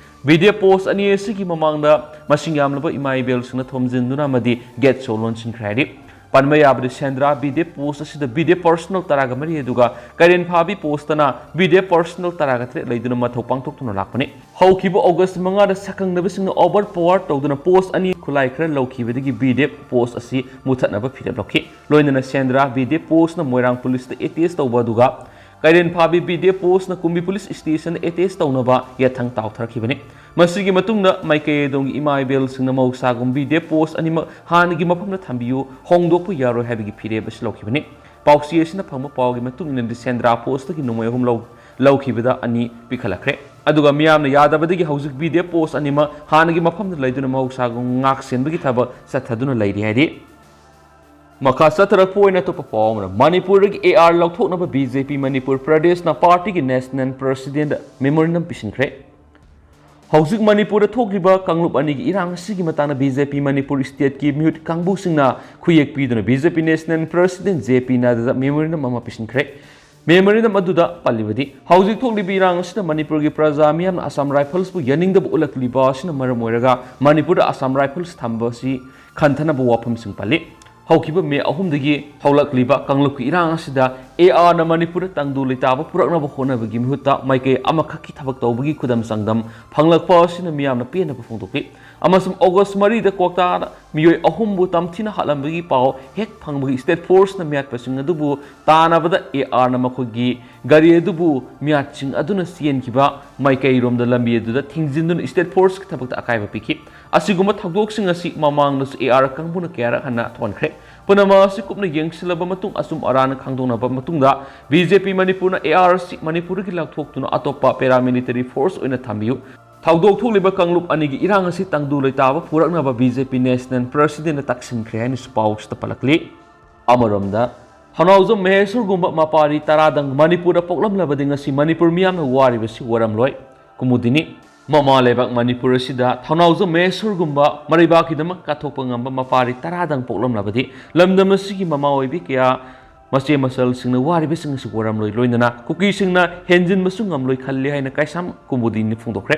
B D F post ꯑꯅꯤ ꯑꯁꯤꯒꯤ ꯃꯃꯥꯡꯗ ꯃꯁꯤꯡ ꯌꯥꯝꯂꯕ ꯏꯃꯥ ꯏꯕꯦꯜꯁꯤꯡꯅ ꯊꯣꯝꯖꯤꯟꯗꯨꯅ ꯑꯃꯗꯤ gate show ꯂꯣꯟꯁꯤꯟꯈ꯭ꯔꯦ ꯍꯥꯏꯔꯤ꯫ ꯄꯟꯕ ꯌꯥꯕꯗꯤ ꯁꯦꯟꯗ꯭ꯔꯥ ꯕꯤꯗꯦꯞ ꯄꯣꯁ ꯑꯁꯤꯗ ꯕꯤꯗꯦꯞ ꯄꯔꯁꯅꯦꯜ ꯇꯔꯥꯒ ꯃꯔꯤ, ꯑꯗꯨꯒ ꯀꯩꯔꯦꯟꯐꯥꯕꯤ ꯄꯣꯁꯇꯅ ꯕꯤꯗꯦꯞ ꯄꯔꯁꯅꯦꯜ ꯇꯔꯥꯒ ꯇꯔꯦꯠ ꯂꯩꯗꯨꯅ ꯃꯊꯧ ꯄꯥꯡꯊꯣꯛꯇꯨꯅ ꯂꯥꯛꯄꯅꯤ꯫ ꯍꯧꯈꯤꯕ ꯑꯣꯒꯁ ꯃꯉꯥꯗ ꯁꯛꯈꯪꯅꯕꯁꯤꯡꯅ ꯑꯣꯚꯔ ꯄꯥꯋꯔ ꯇꯧꯗꯨꯅ ꯄꯣꯁ ꯑꯅꯤ ꯈꯨꯠꯂꯥꯏ ꯈꯔ ꯂꯧꯈꯤꯕꯗꯒꯤ ꯕꯤꯗꯦꯞ ꯄꯣꯁ ꯑꯁꯤ ꯃꯨꯊꯠꯅꯕ ꯐꯤꯔꯦꯞ ꯂꯧꯈꯤ꯫ ꯂꯣꯏꯅꯅ ꯁꯦꯟꯗ꯭ꯔꯥ ꯕꯤꯗꯦꯞ ꯄꯣꯁꯅ ꯃꯣꯏꯔꯥꯡ ꯄꯨꯂꯤꯁꯇ ꯑꯦꯇꯦꯁ ꯇꯧꯕ, ꯑꯗꯨꯒ ꯀꯩꯔꯦꯟꯐꯥꯕꯤ ꯕꯤꯗꯦꯞ ꯄꯣꯁꯅ ꯀꯨꯝꯕꯤ ꯄꯨꯂꯤꯁ ꯁ꯭ꯇꯦꯁꯟꯗ ꯑꯦꯇꯦꯁ ꯇꯧꯅꯕ ꯌꯥꯊꯪ ꯇꯥꯎꯊꯔꯛꯈꯤꯕꯅꯤ꯫ ꯃꯁꯤꯒꯤ ꯃꯇꯨꯡꯗ ꯃꯥꯏꯀꯩ ꯑꯗꯣꯝꯒꯤ ꯏꯃꯥ ꯏꯕꯦꯜꯁꯤꯡꯅ ꯃꯍꯧꯁꯥꯒꯨꯝ ꯕꯤꯗꯦꯞ ꯄꯣꯁ ꯑꯅꯤꯃꯛ ꯍꯥꯟꯅꯒꯤ ꯃꯐꯝꯗ ꯊꯝꯕꯤꯌꯨ, ꯍꯣꯡꯗꯣꯛꯄ ꯌꯥꯔꯣꯏ ꯍꯥꯏꯕꯒꯤ ꯐꯤꯔꯦꯞ ꯑꯁꯤ ꯂꯧꯈꯤꯕꯅꯤ꯫ ꯄꯥꯎꯆꯦ ꯑꯁꯤꯅ ꯐꯪꯕ ꯄꯥꯎꯒꯤ ꯃꯇꯨꯡ ꯏꯟꯅꯗꯤ ꯁꯦꯟꯗ꯭ꯔꯥ ꯄꯣꯁꯇꯒꯤ ꯅꯣꯡꯃꯩ ꯑꯍꯨꯝ ꯂꯧ-, ꯂꯧꯈꯤꯕꯗ ꯑꯅꯤ ꯄꯤꯈꯠꯂꯛꯈ꯭ꯔꯦ꯫ ꯑꯗꯨꯒ ꯃꯤꯌꯥꯝꯅ ꯌꯥꯗꯕꯗꯒꯤ ꯍꯧꯖꯤꯛ ꯕꯤꯗꯦꯞ ꯄꯣꯁ ꯑꯅꯤꯃꯛ ꯍꯥꯟꯅꯒꯤ ꯃꯐꯝꯗ ꯂꯩꯗꯨꯅ ꯃꯍꯧꯁꯥꯒꯨꯝ ꯉꯥꯛ ꯁꯦꯟꯕꯒꯤ ꯊꯕꯛ ꯆꯠꯊꯗꯨꯅ ꯂꯩꯔꯤ ꯍꯥꯏꯔꯤ꯫ ꯃꯈꯥ ꯆꯠꯊꯔꯛꯄ ꯑꯣꯏꯅ ꯑꯇꯣꯞꯄ ꯄꯥꯎ ꯑꯃꯅ, ꯃꯅꯤꯄꯨꯔꯗꯒꯤ ꯑꯦ ꯑꯥꯔ ꯂꯧꯊꯣꯛꯅꯕ ꯕꯤ ꯖꯦ ꯄꯤ ꯃꯅꯤꯄꯨꯔ ꯄ꯭ꯔꯗꯦꯁꯅ ꯄꯥꯔꯇꯤꯒꯤ ꯅꯦꯁꯅꯦꯜ ꯄ꯭ꯔꯁꯤꯗꯦꯟꯗ ꯃꯦꯃꯣꯔꯦꯟꯗꯝ ꯄꯤꯁꯤꯟꯈ꯭ꯔꯦ꯫ ꯍꯧꯖꯤꯛ ꯃꯅꯤꯄꯨꯔꯗ ꯊꯣꯛꯂꯤꯕ ꯀꯥꯡꯂꯨꯞ ꯑꯅꯤꯒꯤ ꯏꯔꯥꯡ ꯑꯁꯤꯒꯤ ꯃꯇꯥꯡꯗ ꯕꯤ ꯖꯦ ꯄꯤ ꯃꯅꯤꯄꯨꯔ ꯁ꯭ꯇꯦꯠꯀꯤ ꯃꯤꯍꯨꯠ ꯀꯥꯡꯕꯨꯁꯤꯡꯅ ꯈꯨꯌꯦꯛ ꯄꯤꯗꯨꯅ ꯕꯤ ꯖꯦ ꯄꯤ ꯅꯦꯁꯅꯦꯜ ꯄ꯭ꯔꯁꯤꯗꯦꯟ ꯖꯦ ꯄꯤ ꯅꯗ꯭ꯗꯥꯗ ꯃꯦꯃꯣꯔꯦꯟꯗꯝ ꯑꯃ ꯄꯤꯁꯤꯟꯈ꯭ꯔꯦ꯫ ꯃꯦꯃꯣꯔꯦꯟꯗꯝ ꯑꯗꯨꯗ ꯄꯜꯂꯤꯕꯗꯤ, ꯍꯧꯖꯤꯛ ꯊꯣꯛꯂꯤꯕ ꯏꯔꯥꯡ ꯑꯁꯤꯗ ꯃꯅꯤꯄꯨꯔꯒꯤ ꯄ꯭ꯔꯖꯥ ꯃꯤꯌꯥꯝꯅ ꯑꯁꯥꯝ ꯔꯥꯏꯐꯜꯁꯄꯨ ꯌꯥꯅꯤꯡꯗꯕ ꯎꯠꯂꯛꯂꯤꯕ ꯑꯁꯤꯅ ꯃꯔꯝ ꯑꯣꯏꯔꯒ ꯃꯅꯤꯄꯨꯔꯗ ꯑꯁꯥꯝ ꯔꯥꯏꯐꯜꯁ ꯊꯝꯕ ꯑꯁꯤ ꯈꯟꯊꯅꯕ ꯋꯥꯐꯝꯁꯤꯡ ꯄꯜꯂꯤ꯫ ꯍꯧꯈꯤꯕ ꯃꯦ ꯑꯍꯨꯝꯗꯒꯤ ꯍꯧꯔꯛꯂꯤꯕ ꯀꯥꯡꯂꯨꯞꯀꯤ ꯏꯔꯥꯡ ꯑꯁꯤꯗ ꯑꯦ ꯑꯥꯔꯅ ꯃꯅꯤꯄꯨꯔꯗ ꯇꯪꯗꯨ ꯂꯩꯇꯥꯕ ꯄꯨꯔꯛꯅꯕ ꯍꯣꯠꯅꯕꯒꯤ ꯃꯤꯍꯨꯠꯇ ꯃꯥꯏꯀꯩ ꯑꯃꯈꯛꯀꯤ ꯊꯕꯛ ꯇꯧꯕꯒꯤ ꯈꯨꯗꯝ ꯆꯥꯡꯗꯝ ꯐꯪꯂꯛꯄ ꯑꯁꯤꯅ ꯃꯤꯌꯥꯝꯅ ꯄꯦꯟꯗꯕ ꯐꯣꯡꯗꯣꯛꯂꯤ꯫ ꯑꯃꯁꯨꯡ ꯑꯣꯒꯁ ꯃꯔꯤꯗ ꯀ꯭ꯋꯥꯛꯇꯥꯗ ꯃꯤꯑꯣꯏ ꯑꯍꯨꯝꯕꯨ ꯇꯝꯊꯤꯅ ꯍꯥꯠꯂꯝꯕꯒꯤ ꯄꯥꯎ ꯍꯦꯛ ꯐꯪꯕꯒꯤ ꯁ꯭ꯇꯦꯠ ꯐꯣꯔꯁꯅ ꯃꯤꯍꯥꯠꯄꯁꯤꯡ ꯑꯗꯨꯕꯨ ꯇꯥꯟꯅꯕꯗ ꯑꯦ ꯑꯥꯔꯅ ꯃꯈꯣꯏꯒꯤ ꯒꯥꯔꯤ ꯑꯗꯨꯕꯨ ꯃꯤꯍꯥꯠꯁꯤꯡ ꯑꯗꯨꯅ ꯆꯦꯟꯈꯤꯕ ꯃꯥꯏꯀꯩꯔꯣꯝꯗ ꯂꯝꯕꯤ ꯑꯗꯨꯗ ꯊꯤꯡꯖꯤꯟꯗꯨꯅ ꯁ꯭ꯇꯦꯠ ꯐꯣꯔꯁꯀꯤ ꯊꯕꯛꯇ ꯑꯀꯥꯏꯕ ꯄꯤꯈꯤ꯫ ꯑꯁꯤꯒꯨꯝꯕ ꯊꯧꯗꯣꯛꯁꯤꯡ ꯑꯁꯤ ꯃꯃꯥꯡꯗꯁꯨ ꯑꯦ ꯑꯥꯔ ꯀꯥꯡꯕꯨꯅ ꯀꯌꯥꯔꯛ ꯍꯟꯅ ꯊꯣꯛꯍꯟꯈ꯭ꯔꯦ꯫ ꯄꯨꯝꯅꯃꯛ ꯑꯁꯤ ꯀꯨꯞꯅ ꯌꯦꯡꯁꯤꯜꯂꯕ ꯃꯇꯨꯡ ꯑꯆꯨꯝ ꯑꯔꯥꯟ ꯈꯪꯗꯣꯛꯅꯕ ꯃꯇꯨꯡꯗ ꯕꯤ ꯖꯦ ꯄꯤ ꯃꯅꯤꯄꯨꯔꯅ ꯑꯦ ꯑꯥꯔ ꯑꯁꯤ ꯃꯅꯤꯄꯨꯔꯗꯒꯤ ꯂꯧꯊꯣꯛꯇꯨꯅ ꯑꯇꯣꯞꯄ ꯄꯦꯔꯥꯃꯤꯂꯤꯇꯔꯤ ꯐꯣꯔꯁ ꯑꯣꯏꯅ ꯊꯝꯕꯤꯌꯨ꯫ ꯊꯧꯗꯣꯛ ꯊꯣꯛꯂꯤꯕ ꯀꯥꯡꯂꯨꯞ ꯑꯅꯤꯒꯤ ꯏꯔꯥꯡ ꯑꯁꯤ ꯇꯪꯗꯨ ꯂꯩꯇꯥꯕ ꯄꯨꯔꯛꯅꯕ ꯕꯤ ꯖꯦ ꯄꯤ ꯅꯦꯁꯅꯦꯜ ꯄ꯭ꯔꯁꯤꯗꯦꯟꯗ ꯇꯛꯁꯤꯟꯈ꯭ꯔꯦ ꯍꯥꯏꯅꯁꯨ ꯄꯥꯎꯁꯤꯗ ꯄꯜꯂꯛꯂꯤ꯫ ꯑꯃꯔꯣꯝꯗ, ꯊꯧꯅꯥꯎꯖꯝ ꯃꯍꯦꯁ꯭ꯋꯔꯒꯨꯝꯕ ꯃꯄꯥꯔꯤ ꯇꯔꯥꯗꯪ ꯃꯅꯤꯄꯨꯔꯗ ꯄꯣꯛꯂꯝꯂꯕꯗꯤ ꯉꯁꯤ ꯃꯅꯤꯄꯨꯔ ꯃꯤꯌꯥꯝꯅ ꯋꯥꯔꯤꯕꯁꯤ ꯋꯥꯔꯝꯂꯣꯏ꯫ ꯀꯨꯃꯨꯗꯤꯅꯤ, ꯃꯃꯥ ꯂꯩꯕꯥꯛ ꯃꯅꯤꯄꯨꯔ ꯑꯁꯤꯗ ꯊꯧꯅꯥꯎꯖꯝ ꯃꯍꯦꯁ꯭ꯋꯔꯒꯨꯝꯕ ꯃꯔꯩꯕꯥꯛꯀꯤꯗꯃꯛ ꯀꯠꯊꯣꯛꯄ ꯉꯝꯕ ꯃꯄꯥꯔꯤ ꯇꯔꯥꯗꯪ ꯄꯣꯛꯂꯝꯂꯕꯗꯤ ꯂꯝꯗꯝ ꯑꯁꯤꯒꯤ ꯃꯃꯥ ꯑꯣꯏꯕꯤ ꯀꯌꯥ, ꯃꯆꯦ ꯃꯆꯜꯁꯤꯡꯅ ꯋꯥꯔꯤꯕꯁꯤꯡ ꯑꯁꯤ ꯋꯥꯔꯝꯂꯣꯏ꯫ ꯂꯣꯏꯅꯅ ꯀꯨꯀꯤꯁꯤꯡꯅ ꯍꯦꯟꯖꯤꯟꯕꯁꯨ ꯉꯝꯂꯣꯏ ꯈꯜꯂꯤ ꯍꯥꯏꯅ ꯀꯩꯁꯥꯝ ꯀꯨꯃꯨꯗꯤꯅꯤ ꯐꯣꯡꯗꯣꯛꯈ꯭ꯔꯦ꯫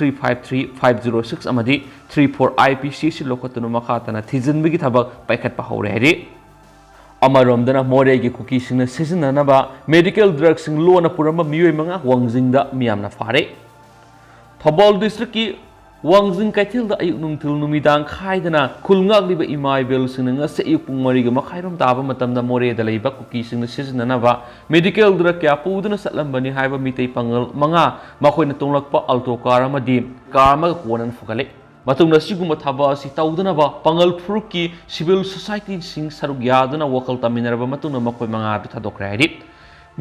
three five three five zero six ꯑꯃꯗꯤ three four I P C C ꯂꯧꯈꯠꯇꯨꯅ ꯃꯈꯥ ꯇꯥꯅ ꯊꯤꯖꯤꯟꯕꯒꯤ ꯊꯕꯛ ꯄꯥꯏꯈꯠꯄ ꯍꯧꯔꯦ ꯍꯥꯏꯔꯤ꯫ ꯑꯃꯔꯣꯝꯗꯅ ꯃꯣꯔꯦꯒꯤ ꯀꯨꯀꯤꯁꯤꯡꯅ ꯁꯤꯖꯤꯟꯅꯅꯕ medical drugꯁꯤꯡ ꯂꯣꯟꯅ ꯄꯨꯔꯝꯕ ꯃꯤꯑꯣꯏ ꯃꯉꯥ ꯋꯥꯡꯖꯤꯡꯗ ꯃꯤꯌꯥꯝꯅ ꯐꯥꯔꯦ꯫ ꯊꯧꯕꯥꯜ districtꯀꯤ ꯋꯥꯡꯖꯤꯡ ꯀꯩꯊꯦꯜꯗ ꯑꯌꯨꯛ ꯅꯨꯡꯊꯤꯜ ꯅꯨꯃꯤꯗꯥꯡ ꯈꯥꯏꯗꯅ ꯈꯨꯜ ꯉꯥꯛꯂꯤꯕ ꯏꯃꯥ ꯏꯕꯦꯜꯁꯤꯡꯅ ꯉꯁꯤ ꯑꯌꯨꯛ ꯄꯨꯡ ꯃꯔꯤꯒ ꯃꯈꯥꯏꯔꯣꯝ ꯇꯥꯕ ꯃꯇꯝꯗ ꯃꯣꯔꯦꯗ ꯂꯩꯕ ꯀꯨꯀꯤꯁꯤꯡꯅ ꯁꯤꯖꯤꯟꯅꯅꯕ medical drug ꯀꯌꯥ ꯄꯨꯗꯨꯅ ꯆꯠꯂꯝꯕꯅꯤ ꯍꯥꯏꯕ ꯃꯤꯇꯩ ꯄꯥꯉꯜ ꯃꯉꯥ, ꯃꯈꯣꯏꯅ ꯇꯣꯡꯂꯛꯄ Alto car ꯑꯃꯗꯤ car ꯑꯃꯒ ꯀꯣꯟꯅꯅ ꯐꯒꯠꯂꯦ꯫ ꯃꯇꯨꯡꯗ ꯑꯁꯤꯒꯨꯝꯕ ꯊꯕꯛ ꯑꯁꯤ ꯇꯧꯗꯅꯕ ꯄꯥꯉꯜ ꯐꯨꯔꯨꯞꯀꯤ civil societyꯁꯤꯡ ꯁꯔꯨꯛ ꯌꯥꯗꯨꯅ ꯋꯥꯈꯜ ꯇꯥꯃꯤꯟꯅꯔꯕ ꯃꯇꯨꯡꯗ ꯃꯈꯣꯏ ꯃꯉꯥ ꯑꯗꯨ ꯊꯥꯗꯣꯛꯈ꯭ꯔꯦ ꯍꯥꯏꯔꯤ꯫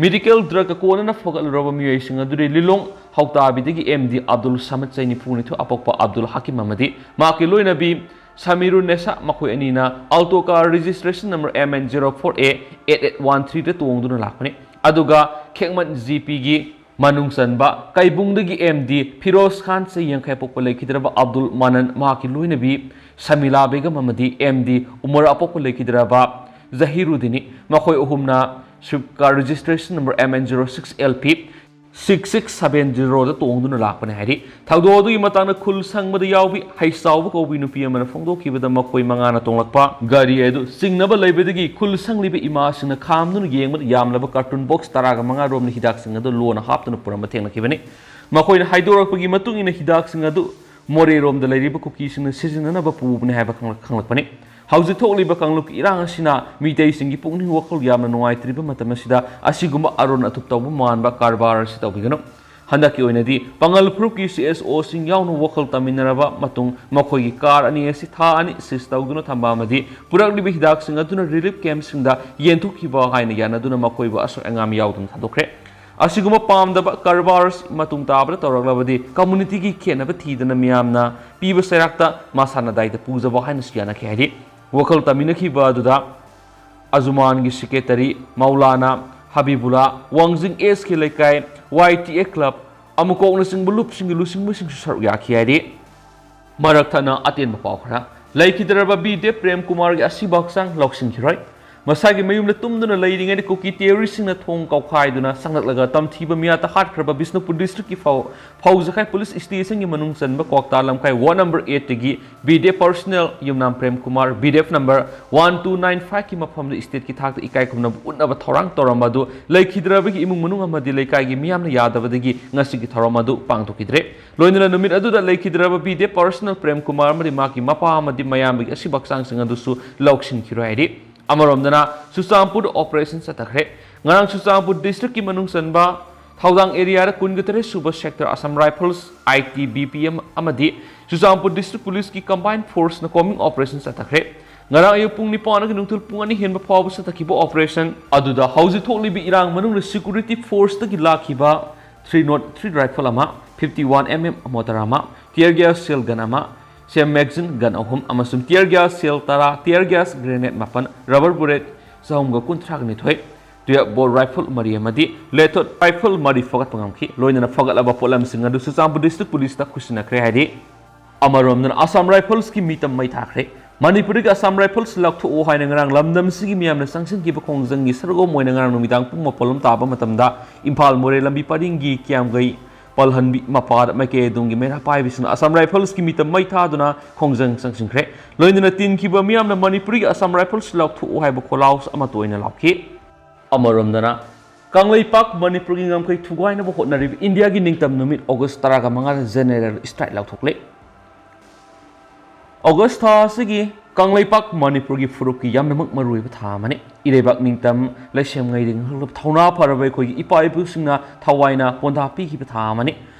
Medical drugꯀ ꯀꯣꯟꯅꯅ ꯐꯒꯠꯂꯨꯔꯕ ꯃꯤꯑꯣꯏꯁꯤꯡ ꯑꯗꯨꯗꯤ ꯂꯤꯂꯣꯡ ꯍꯧꯇꯥꯕꯤꯗꯒꯤ M D ꯑꯕꯗꯨꯜ ꯁꯃꯗ, ꯆꯍꯤ ꯅꯤꯐꯨ ꯅꯤꯊꯣꯏ, ꯑꯄꯣꯛꯄ ꯑꯕꯗꯨꯜ ꯍꯀꯤꯝ ꯑꯃꯗꯤ ꯃꯍꯥꯛꯀꯤ ꯂꯣꯏꯅꯕꯤ ꯁꯃꯤꯔꯨꯟ ꯅꯦꯁꯥ, ꯃꯈꯣꯏ ꯑꯅꯤꯅ Alto car registration number M N zero four A eight eight one threeꯗ ꯇꯣꯡꯗꯨꯅ ꯂꯥꯛꯄꯅꯤ꯫ ꯑꯗꯨꯒ ꯈꯦꯛꯃꯟ G Pꯒꯤ ꯃꯅꯨꯡ ꯆꯟꯕ ꯀꯩꯕꯨꯡꯗꯒꯤ M D ꯐꯤꯔꯣꯖ ꯈꯥꯟ, ꯆꯍꯤ ꯌꯥꯡꯈꯩ, ꯑꯄꯣꯛꯄ ꯂꯩꯈꯤꯗ꯭ꯔꯕ ꯑꯕꯗꯨꯜ ꯃꯅꯟ, ꯃꯍꯥꯛꯀꯤ ꯂꯣꯏꯅꯕꯤ ꯁꯃꯤꯂꯥ ꯕꯦꯒꯝ ꯑꯃꯗꯤ M D ꯎꯃꯔ, ꯑꯄꯣꯛꯄ ꯂꯩꯈꯤꯗ꯭ꯔꯕ ꯖꯍꯤꯔꯨꯗꯤꯟꯅꯤ꯫ ꯃꯈꯣꯏ ꯑꯍꯨꯝꯅ Swift car registration number M N zero six L P six six seven zeroꯗ ꯇꯣꯡꯗꯨꯅ ꯂꯥꯛꯄꯅꯤ ꯍꯥꯏꯔꯤ꯫ ꯊꯧꯗꯣꯛ ꯑꯗꯨꯒꯤ ꯃꯇꯥꯡꯗ ꯈꯨꯜ ꯁꯪꯕꯗ ꯌꯥꯎꯕꯤ ꯍꯩꯆꯥꯎꯕ ꯀꯧꯕꯤ ꯅꯨꯄꯤ ꯑꯃꯅ ꯐꯣꯡꯗꯣꯛꯈꯤꯕꯗ, ꯃꯈꯣꯏ ꯃꯉꯥꯅ ꯇꯣꯡꯂꯛꯄ ꯒꯥꯔꯤ ꯑꯗꯨ ꯆꯤꯡꯅꯕ ꯂꯩꯕꯗꯒꯤ ꯈꯨꯜ ꯁꯪꯂꯤꯕ ꯏꯃꯥꯁꯤꯡꯅ ꯈꯥꯝꯗꯨꯅ ꯌꯦꯡꯕꯗ ꯌꯥꯝꯂꯕ carton box ꯇꯔꯥꯒ ꯃꯉꯥ ꯔꯣꯝꯅ ꯍꯤꯗꯥꯛꯁꯤꯡ ꯑꯗꯨ ꯂꯣꯟꯅ ꯍꯥꯞꯇꯨꯅ ꯄꯨꯔꯝꯕ ꯊꯦꯡꯅꯈꯤꯕꯅꯤ꯫ ꯃꯈꯣꯏꯅ ꯍꯥꯏꯗꯣꯔꯛꯄꯒꯤ ꯃꯇꯨꯡ ꯏꯟꯅ ꯍꯤꯗꯥꯛꯁꯤꯡ ꯑꯗꯨ ꯃꯣꯔꯦꯔꯣꯝꯗ ꯂꯩꯔꯤꯕ ꯀꯨꯀꯤꯁꯤꯡꯅ ꯁꯤꯖꯤꯟꯅꯅꯕ ꯄꯨꯕꯅꯤ ꯍꯥꯏꯕ ꯈꯪꯂꯛ-, ꯈꯪꯂꯛꯄꯅꯤ꯫ ꯍꯧꯖꯤꯛ ꯊꯣꯛꯂꯤꯕ ꯀꯥꯡꯂꯨꯞꯀꯤ ꯏꯔꯥꯡ ꯑꯁꯤꯅ ꯃꯤꯇꯩꯁꯤꯡꯒꯤ ꯄꯨꯛꯅꯤꯡ ꯋꯥꯈꯜ ꯌꯥꯝꯅ ꯅꯨꯡꯉꯥꯏꯇ꯭ꯔꯤꯕ ꯃꯇꯝ ꯑꯁꯤꯗ ꯑꯁꯤꯒꯨꯝꯕ ꯑꯔꯣꯟ ꯑꯊꯨꯞ ꯇꯧꯕ ꯃꯥꯟꯕ ꯀꯔꯕꯥꯔ ꯑꯁꯤ ꯇꯧꯕꯤꯒꯅꯨ꯫ ꯍꯟꯗꯛꯀꯤ ꯑꯣꯏꯅꯗꯤ ꯄꯥꯉꯜ ꯐꯨꯔꯨꯞꯀꯤ C S Oꯁꯤꯡ ꯌꯥꯎꯅ ꯋꯥꯈꯜ ꯇꯥꯃꯤꯟꯅꯔꯕ ꯃꯇꯨꯡ ꯃꯈꯣꯏꯒꯤ car ꯑꯅꯤ ꯑꯁꯤ ꯊꯥ ꯑꯅꯤ seize ꯇꯧꯗꯨꯅ ꯊꯝꯕ ꯑꯃꯗꯤ ꯄꯨꯔꯛꯂꯤꯕ ꯍꯤꯗꯥꯛꯁꯤꯡ ꯑꯗꯨꯅ relief campꯁꯤꯡꯗ ꯌꯦꯟꯊꯣꯛꯈꯤꯕ ꯍꯥꯏꯅ ꯌꯥꯅꯗꯨꯅ ꯃꯈꯣꯏꯕꯨ ꯑꯁꯣꯏ ꯑꯉꯥꯝ ꯌꯥꯎꯗꯅ ꯊꯥꯗꯣꯛꯈ꯭ꯔꯦ꯫ ꯑꯁꯤꯒꯨꯝꯕ ꯄꯥꯝꯗꯕ ꯀꯔꯕꯥꯔ ꯃꯇꯨꯡ ꯇꯥꯕꯗ ꯇꯧꯔꯛꯂꯕꯗꯤ communityꯒꯤ ꯈꯦꯠꯅꯕ ꯊꯤꯗꯅ ꯃꯤꯌꯥꯝꯅ ꯄꯤꯕ ꯆꯩꯔꯥꯛꯇ ꯃꯁꯥꯅ ꯗꯥꯏꯇ ꯄꯨꯖꯕ ꯍꯥꯏꯅꯁꯨ ꯌꯥꯅꯈꯤ ꯍꯥꯏꯔꯤ꯫ ꯋꯥꯈꯜ ꯇꯥꯃꯤꯟꯅꯈꯤꯕ ꯑꯗꯨꯗ ꯑꯖꯨꯃꯥꯟꯒꯤ secretary ꯃꯧꯂꯥꯅꯥ ꯍꯕꯤꯕꯨꯂꯥ, ꯋꯥꯡꯖꯤꯡ S K ꯂꯩꯀꯥꯏ, Y T A club, ꯑꯃꯨꯀꯣꯛꯅꯆꯤꯡꯕ ꯂꯨꯞꯁꯤꯡꯒꯤ ꯂꯨꯆꯤꯡꯕꯁꯤꯡꯁꯨ ꯁꯔꯨꯛ ꯌꯥꯈꯤ ꯍꯥꯏꯔꯤ꯫ ꯃꯔꯛ ꯊꯠꯅ ꯑꯇꯦꯟꯕ ꯄꯥꯎ ꯈꯔ꯫ ꯂꯩꯈꯤꯗ꯭ꯔꯕ ꯕꯤ ꯗꯦꯕ ꯄ꯭ꯔꯦꯝ ꯀꯨꯃꯥꯔꯒꯤ ꯑꯁꯤꯕ ꯍꯛꯆꯥꯡ ꯂꯧꯁꯤꯟꯈꯤꯔꯣꯏ꯫ ꯃꯁꯥꯒꯤ ꯃꯌꯨꯝꯗ ꯇꯨꯝꯗꯨꯅ ꯂꯩꯔꯤꯉꯩꯗ ꯀꯨꯀꯤ terroristꯁꯤꯡꯅ ꯊꯣꯡ ꯀꯥꯎꯈꯥꯏꯗꯨꯅ ꯁꯪꯂꯛꯂꯒ ꯇꯝꯊꯤꯕ ꯃꯤꯌꯥꯠꯇ ꯍꯥꯠꯈ꯭ꯔꯕ ꯕꯤꯁꯅꯨꯄꯨꯔ districtꯀꯤ ꯐꯥꯎ ꯐꯧꯖꯈꯥꯏ police stationꯒꯤ ꯃꯅꯨꯡ ꯆꯟꯕ ꯀ꯭ꯋꯥꯛꯇꯥ ꯂꯝꯈꯥꯏ ward number eightꯇꯒꯤ BDF personnel ꯌꯨꯝꯅꯥꯝ Prem Kumar, BDF number one two nine fiveꯀꯤ ꯃꯐꯝꯗ stateꯀꯤ ꯊꯥꯛꯇ ꯏꯀꯥꯏ ꯈꯨꯝꯅꯕ ꯎꯠꯅꯕ ꯊꯧꯔꯥꯡ ꯇꯧꯔꯝꯕ ꯑꯗꯨ ꯂꯩꯈꯤꯗ꯭ꯔꯕꯒꯤ ꯏꯃꯨꯡ ꯃꯅꯨꯡ ꯑꯃꯗꯤ ꯂꯩꯀꯥꯏꯒꯤ ꯃꯤꯌꯥꯝꯅ ꯌꯥꯗꯕꯗꯒꯤ ꯉꯁꯤꯒꯤ ꯊꯧꯔꯝ ꯑꯗꯨ ꯄꯥꯡꯊꯣꯛꯈꯤꯗ꯭ꯔꯦ꯫ ꯂꯣꯏꯅꯅ ꯅꯨꯃꯤꯠ ꯑꯗꯨꯗ ꯂꯩꯈꯤꯗ꯭ꯔꯕ BDF personnel ꯄ꯭ꯔꯦꯝ ꯀꯨꯃꯥꯔ ꯑꯃꯗꯤ ꯃꯍꯥꯛꯀꯤ ꯃꯄꯥ ꯑꯃꯗꯤ ꯃꯌꯥꯝꯕꯒꯤ ꯑꯁꯤꯕ ꯍꯛꯆꯥꯡꯁꯤꯡ ꯑꯗꯨꯁꯨ ꯂꯧꯁꯤꯟꯈꯤꯔꯣꯏ ꯍꯥꯏꯔꯤ꯫ ꯑꯃꯔꯣꯝꯗꯅ ꯆꯨꯔꯆꯥꯟꯄꯨꯔꯗ operation ꯆꯠꯊꯈ꯭ꯔꯦ꯫ ꯉꯔꯥꯡ ꯆꯨꯔꯆꯥꯟꯄꯨꯔ districtꯀꯤ ꯃꯅꯨꯡ ꯆꯟꯕ ꯊꯧꯗꯥꯡ areaꯗ ꯀꯨꯟꯒ ꯇꯔꯦꯠ ꯁꯨꯕ sector Assam Rifles, ITBP ꯑꯃꯗꯤ Churachandpur district policeꯀꯤ combined forceꯅ combing operation ꯆꯠꯊꯈ꯭ꯔꯦ꯫ ꯉꯔꯥꯡ ꯑꯌꯨꯛ ꯄꯨꯡ ꯅꯤꯄꯥꯟꯗꯒꯤ ꯅꯨꯡꯊꯤꯜ ꯄꯨꯡ ꯑꯅꯤ ꯍꯦꯟꯕ ꯐꯥꯎꯕ ꯆꯠꯊꯈꯤꯕ operation ꯑꯗꯨꯗ ꯍꯧꯖꯤꯛ ꯊꯣꯛꯂꯤꯕ ꯏꯔꯥꯡ ꯃꯅꯨꯡꯗ security forceꯇꯒꯤ ꯂꯥꯛꯈꯤꯕ three not three rifle ꯑꯃ, fifty one MM mortar ꯑꯃ, tear gas shell gun ꯑꯃ, same magazine gun ꯑꯍꯨꯝ ꯑꯃꯁꯨꯡ tear gas shell ꯇꯔꯥ, tear gas grenade ꯃꯥꯄꯟ, rubber bullet ꯆꯍꯨꯝꯒ ꯀꯨꯟꯊ꯭ꯔꯥꯒ ꯅꯤꯊꯣꯏ, twelve bore rifle ꯃꯔꯤ ꯑꯃꯗꯤ lethal rifle ꯃꯔꯤ ꯐꯒꯠꯄ ꯉꯝꯈꯤ꯫ ꯂꯣꯏꯅꯅ ꯐꯒꯠꯂꯕ ꯄꯣꯠꯂꯝꯁꯤꯡ ꯑꯗꯨ ꯆꯨꯔꯆꯥꯟꯄꯨꯔ district policeꯇ ꯈꯨꯠꯁꯤꯟꯅꯈ꯭ꯔꯦ ꯍꯥꯏꯔꯤ꯫ ꯑꯃꯔꯣꯝꯗꯅ Assam Riflesꯀꯤ ꯃꯤꯇꯝ ꯃꯩ ꯊꯥꯈ꯭ꯔꯦ꯫ ꯃꯅꯤꯄꯨꯔꯗꯒꯤ Assam Rifles ꯂꯧꯊꯣꯛꯑꯣ ꯍꯥꯏꯅ ꯉꯔꯥꯡ ꯂꯝꯗꯝꯁꯤꯒꯤ ꯃꯤꯌꯥꯝꯅ ꯆꯪꯁꯤꯟꯈꯤꯕ ꯈꯣꯡꯖꯪꯒꯤ ꯁꯔꯒꯣꯝ ꯑꯣꯏꯅ ꯉꯔꯥꯡ ꯅꯨꯃꯤꯗꯥꯡ ꯄꯨꯡ ꯃꯥꯄꯜ ꯂꯣꯝ ꯇꯥꯕ ꯃꯇꯝꯗ ꯏꯝꯐꯥꯜ ꯃꯣꯔꯦ ꯂꯝꯕꯤ ꯄꯔꯤꯡꯒꯤ ꯀꯤꯌꯥꯝꯒꯩ ꯄꯜꯍꯟꯕꯤ ꯃꯄꯥꯗ ꯃꯥꯏꯀꯩ ꯑꯗꯣꯝꯒꯤ ꯃꯩꯔꯥ ꯄꯥꯏꯕꯤꯁꯤꯡꯅ Assam Riflesꯀꯤ ꯃꯤꯇꯝ ꯃꯩ ꯊꯥꯗꯨꯅ ꯈꯣꯡꯖꯪ ꯆꯪꯁꯤꯟꯈ꯭ꯔꯦ꯫ ꯂꯣꯏꯅꯅ ꯇꯤꯟꯈꯤꯕ ꯃꯤꯌꯥꯝꯅ ꯃꯅꯤꯄꯨꯔꯒꯤ Assam Rifles ꯂꯧꯊꯣꯛꯎ ꯍꯥꯏꯕ ꯈꯣꯜꯂꯥꯎ ꯑꯃꯠꯇ ꯑꯣꯏꯅ ꯂꯥꯎꯈꯤ꯫ ꯑꯃꯔꯣꯝꯗꯅ ꯀꯪꯂꯩꯄꯥꯛ ꯃꯅꯤꯄꯨꯔꯒꯤ ꯉꯝꯈꯩ ꯊꯨꯒꯥꯏꯅꯕ ꯍꯣꯠꯅꯔꯤꯕ ꯏꯟꯗꯤꯌꯥꯒꯤ ꯅꯤꯡꯇꯝ ꯅꯨꯃꯤꯠ August ꯇꯔꯥꯒ ꯃꯉꯥꯗ general strike ꯂꯥꯎꯊꯣꯛꯂꯦ꯫ August ꯊꯥ ꯑꯁꯤꯒꯤ ꯀꯪꯂꯩꯄꯥꯛ ꯃꯅꯤꯄꯨꯔꯒꯤ ꯐꯨꯔꯨꯞꯀꯤ ꯌꯥꯝꯅꯃꯛ ꯃꯔꯨꯑꯣꯏꯕ ꯊꯥ ꯑꯃꯅꯤ꯫ ꯏꯔꯩꯕꯥꯛ ꯅꯤꯡꯇꯝ ꯂꯩꯁꯦꯝꯉꯩꯗ ꯉꯥꯡꯂꯕ ꯊꯧꯅꯥ ꯐꯔꯕ ꯑꯩꯈꯣꯏꯒꯤ ꯏꯄꯥ ꯏꯄꯨꯁꯤꯡꯅ ꯊꯋꯥꯏꯅ ꯄꯣꯟꯊꯥ ꯄꯤꯈꯤꯕ ꯊꯥ ꯑꯃꯅꯤ꯫